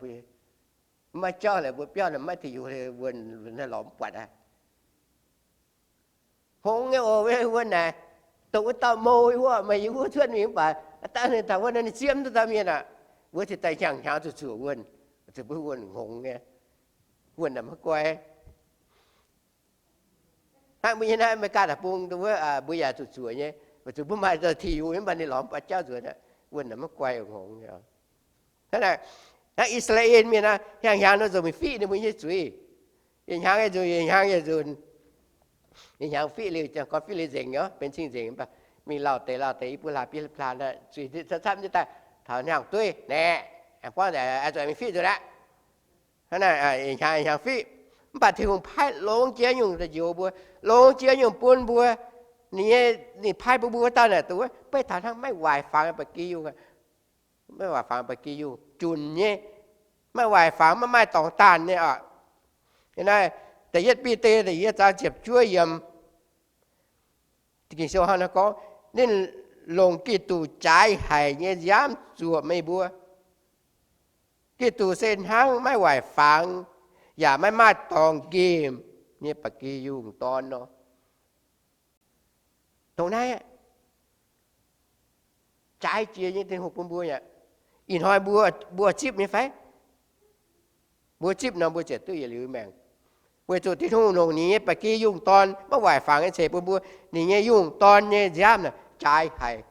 mv maaih jauv, mbuo biauv mv maaih Tin-Hungh, wuonh lorz mv buatc aqv. Hngongx nyei oc, wuov wuonh naaic, dongh wuov dauh mou wuov, meih yiem wuov cuotv mingh mv baac dangh ninh taux wuov nor ninh zieqv mv duqv dauh mienh aqv. Mbuo ziouc daaih hnyangx-hnyangx zuqc zuoqc wuonh, zuqc mbuo wuonh hngongx nyei. Wuonh naaic maiv guai. Hnangv mbuo nyei naaiv America deic-bung wuov, mbuo yaac zuqc zuoqc nyei, weic zuqc mbuo maaih Tin-Hungh mv baac ninh lorz mv buatc jauv nzuonx aqv, wuonh naaic maiv guai hngongx. Hnangv I^saa^laa^en Mienh hnyangx-hnyangx nor zuqc mingh fiqv ninh mbuo nyei zuiz. Yietc hnyangx yietc nzunc, yietc hnyangx yietc nzunc. Yietc hnyangx fiqv liuz, gorngv fiqv liuz nzengc nyei, benx cing-nzengc, mingh lauh deix lauh deix, i buo hlaax biei hlaax zuiz camv-camv nyei daaih taux hnyangx-dueiv naaic, buangv nzengc, zuqc mingh fiqv nzunc aqv. Hnangv naaic, yietc hnyangx yietc hnyangx fiqv. Mv baac Tin-Hungh paaiv longx jiex nyungc daaih njoux mbuo, longx jiex nyungc bun mbuo. Ninh nyei, ninh paaiv bun mbuo wuov dauh naaic, dongh wuov beiv taux hnangv maiv waaic fangx ba'gi yungh, maiv waaic fangx ba'gi yungh junc nyei, maiv waaic fangx, maiv maaih dorngx daanh nyei oc. Naaiv da'yietv Bide da'yietv zaang ziepc juov yiemc, Ging-Sou hnangv naaiv gorngv, ninh longc Giduc jaaix haic nyei nziaamv zuoqc meih mbuo. Giduc se hnangv maiv waaic fangx yaac maiv maaih dorngx nqemh nyei ba'gi yungh dorn nor. Dongh naaiv jaaix jiex nyei Tin-Hungh bun mbuo aqv. Ih hnoi mbuo, mbuo zipv nyei fai? Mbuo zipv nor mbuo ziouc duqv yietc liuz maengc. Weic zuqc Tin-Hungh longc ninh nyei ba'gi yungh dorn maiv waaic fangx nyei ceix bun mbuo. Ninh nyei yungh dorn nyei nziaamv naaic jaaix haic.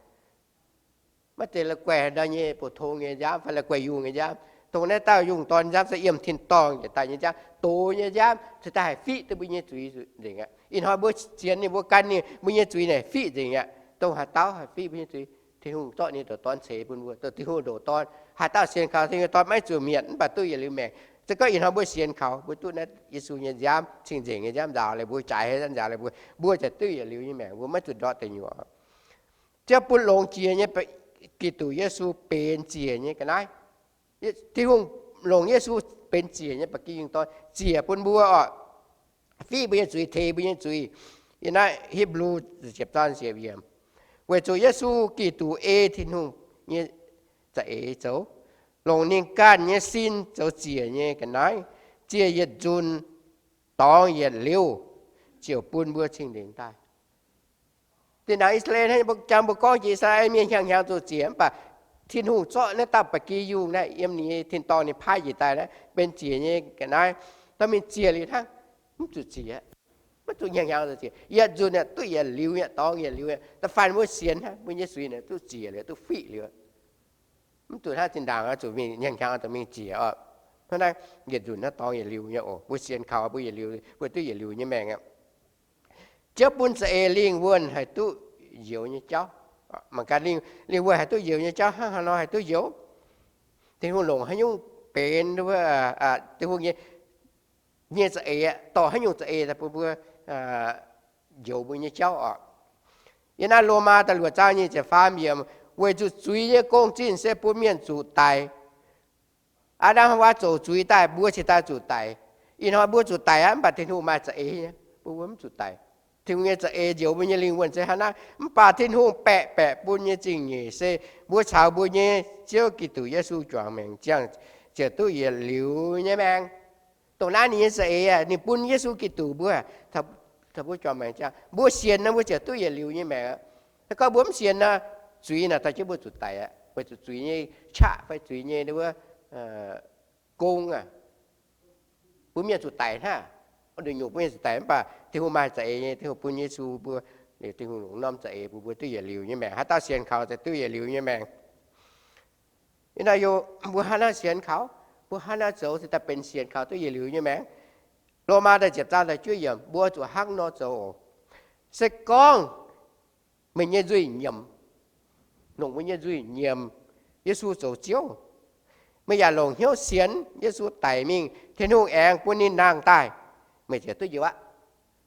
Maiv zeiz la'guaih ndau nyei, bouc tong nyei nziaamv fai la'guaih yungh nyei nziaamv. Dongh naaiv dauh yungh dorn nziaamv se yiem tin-dorngh njiec daaih nyei nziaamv, doz nyei nziaamv, cingx daaih haih fiqv duqv mbuo nyei zuiz nzengc aqv. Ih hnoi mbuo sienx ninh, mbuo gan ninh, mbuo nyei zuiz naaic fiqv nzengc aqv. Dongh haaix dauh haih fiqv mbuo nyei zuiz? Tin-Hungh zorqv ninh ndoqc Dorn ceix bun mbuo. Dongh Tin-Hungh ndoqc Dorn, haaix dauh sienx kaux Tin-Hungh nyei Dorn maiv zuqc mietc, mv baac duqv yietc liuz maengc. Se gorngv ih hnoi mbuo sienx kaux, mbuo duqv naaiv Yesu nyei nziaamv, cing nzengc nyei nziaamv nzaaux liuz mbuo, jaaix hei nzaaux liuz mbuo, mbuo ziouc duqv yietc liuz nyei maengc, mbuo maiv zuqc ndortv deic nyuoqc. Ziouv bun longx jiex nyei Giduc Yesu benx ziec nyei ga'naaiv. Tin-Hungh longc Yesu benx ziec nyei ba'gi yungh dorn ziec bun mbuo oc, fiqv mbuo nyei zuiz, teix mbuo nyei zuiz. Yiem naaiv Hipv^lu ziepc zaang ziepc yiemc, weic zuqc Yesu Giduc ei Tin-Hungh nyei za'eix zoux, longc ninh ganh nyei sin zoux ziec nyei ga'naaiv, ziec yietc nzunc dorngx yietc liuz, ziouc bun mbuo cing-nzengc daaih. Zinh ndaangc I^saa^laa^en jangx mbuo gorngv jiex I^saa^laa^en mienh hnyangx-hnyangx zoux ziec, mv baac Tin-Hungh zorqv naaiv dauh ba'gi yungh naaiv yiem ninh nyei tin-dorngh ninh paaiv njiec daaih naaiv benx ziec nyei ga'naaiv, dorh mingh ziec liuz hnangv, mv zuqc ziec, maiv zuqc hnyangx-hnyangx zoux ziec. Yietc nzunc aeqv, duqv yietc liuz nyei, dorngx yietc liuz nyei. Da'faanh mbuo sienx hnangv, mbuo nyei zuiz naaic duqv ziec liuz, duqv fiqv liuz. Mv zuqc hnangv zinh ndaangc zuqc mingh hnyangx-hnyangx zuqc mingh ziec oc. Hnangv naaiv yietc nzunc naaiv dorngx yietc liuz nyei oc. Mbuo sienx kaux mbuo yietc liuz, mbuo duqv yietc liuz nyei maengc aqv. Ziouv bun za'eix lingh wuonh haih duqv njoux nyei jauv. Mangc gaax, lingh wuonh haih duqv njoux nyei jauv hnangv haaix nor haih duqv njoux? Tin-Hungh longc haaix nyungc benx Tin-Hungh nyei, nyei za'eix, dorh haaix nyungc za'eix bun mbuo njoux mbuo nyei jauv oc? Yiem naaiv Lomaa da'luoqc zaang nyic ziepc faam yiemc, weic zuqc zuiz nyei gong-zinh se bun mienh zuqc daic. Aa^ndam Haawaa zoux zuiz daaih, mbuo cingx daaih zuqc daic. Ih hnoi mbuo zuqc daic aqv, mv baac Tin-Hungh maaih za'eix nyei, bun mbuo mv zuqc daic. Tin-Hungh nyei za'eix njoux mbuo nyei lingh wuonh se hnangv naaiv. Mv baac Tin-Hungh baeqc baeqc bun nyei zingh nyeic se mbuo caux mbuo nyei Ziouv Giduc Yesu juangc maengc ziangh ziouc duqv yietc liuz nyei maengc. Dongh naaiv ninh nyei za'eix aqv, ninh bun Yesu Giduc mbuo, caux mbuo juangc maengc ziangh, mbuo sienx nor mbuo ziouc duqv yietc liuz nyei maengc aqv. Se gorngv mbuo mv sienx nor, zuiz naaic dorh jienv mbuo zuqc daic aqv, weic zuqc zuiz nyei qaqv fai zuiz nyei wuov gong aqv, bun mienh zuqc daic hnangv. Nduqc nyungc bun mienh zuqc daic, mv baac Tin-Hungh maaih za'eix nyei, Tin-Hungh bun Yesu mbuo, Tin-Hungh longc norm za'eix bun mbuo duqv yietc liuz nyei maengc. Haaix dauh sienx kaux ziouc duqv yietc liuz nyei maengc. Ih hnoi mbuo hnangv naaiv sienx kaux, mbuo hnangv naaiv zoux se daaih benx sienx kaux duqv yietc liuz nyei maengc. Lomaa da'ziepc zaang da'juov yiemc, mbuo zuqc hnangv nor zoux oc. Se gorngv meih nyei nzuih nyiemc, longc mbuo nyei nzuih nyiemc Yesu zoux Ziouv, meih yaac longc hnyouv sienx Yesu daic mingh, Tin-Hungh aengx bun ninh nangh daaih, meih ziouc duqv njoux aqv.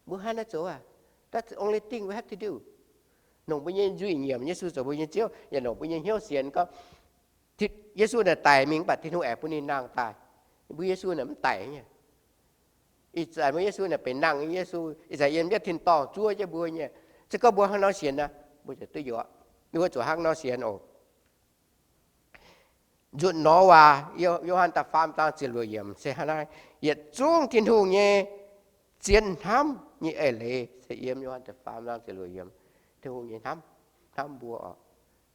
Mbuo hnangv naaiv zoux aqv. That's the only thing we have to do. Longc mbuo nyei nzuih nyiemc Yesu zoux mbuo nyei Ziouv, yaac longc mbuo nyei hnyouv sienx gorngv Yesu naaic daic mingh mv baac Tin-Hungh aengx bun ninh nangh daaih. Mbuo Yesu naaic mv daic nyei. Ih zanc mbuo Yesu naaic benx nangh nyei Yesu, ih zanc yiem yietv tin-dorngh zuov jienv mbuo nyei. Se gorngv mbuo hnangv nor sienx nor, mbuo ziouc duqv njoux. Mbuo zuqc hnangv nor sienx oc. Nzutc Noyaa, Yo^han da'faam zaang ziepc luoqc yiemc se hnangv naaiv, yietc zungv Tin-Hungh nyei zien hnamv nyei eix leiz se yiem Yo^han da'faam zaang ziepc luoqc yiemc. Tin-Hungh nyei hnamv, hnamv mbuo oc,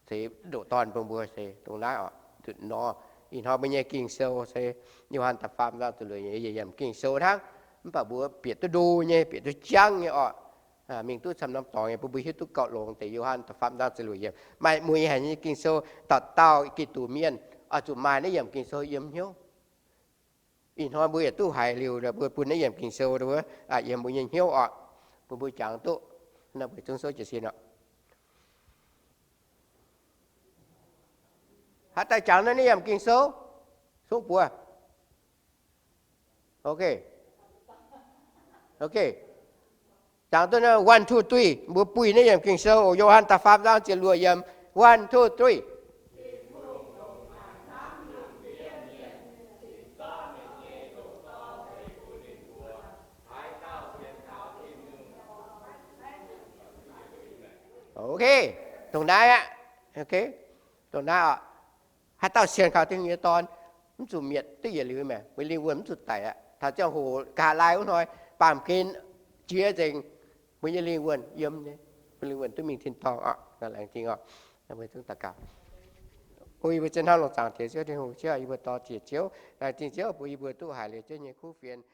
se ndoqc Dorn bun mbuo se dongh naaiv oc. Nzutc nor, ih hnoi mbuo nyei Ging-Sou se Yo^han da'faam zaang ziepc luoqc yiemc, yietc yiemc Ging-Sou hnangv, mv baac mbuo bieqc duqv ndo nyei, bieqc duqv jangv nyei oc. Mingh duqv camv norm dorngx nyei, bun mbuo hiuv duqv gauh longx deix Yo^han da'faam zaang ziepc luoqc yiemc. Maaih mueiz haic nyei Ging-Sou, dauh dauh Giduc mienh oix zuqc maaih naaiv yiemc Ging-Sou yiem hnyouv. Ih hnoi mbuo yietc duqv haiz liuz, mbuo bun naaiv yiemc Ging-Sou wuov yiem mbuo nyei hnyouv oc, bun mbuo jangx duqv. Naaiv mbuo zungv souv jiez sin oc. Haaix dauh jangx naaiv yiemc Ging-Sou, sungv buoz. Ok. Ok. Jangx duqv naaiv one, two, three, mbuo buih naaiv yiemc Ging-Sou oc. Yo^han da'faam zaang ziepc luoqc yiemc, one, two, three. Ok, dongh naaiv aqv. Ok, dongh naaiv oc. Haaix dauh sienx kaux Tin-Hungh nyei Dorn, mv zuqc mietc, duqv yietc liuz maengc, mbuo lingh wuonh mv zuqc daic aqv. Taux ziangh hoc nqa'haav laai wuov hnoi, baamh gen jiex nzengc, mbuo nyei lingh wuonh yiem nyei, mbuo lingh wuonh duqv mingh tin-dorngh oc. Laengz zingh oc. Mbuo zungv daux gaux. O yie mbuo zien hnamv longx zaangc Diex Ziouv Tin-Hungh, Ziouv, yie mbuo dor ziec Ziouv, laengz zingh Ziouv bun yie mbuo duqv haiz liuz Ziouv nyei kuv fienx.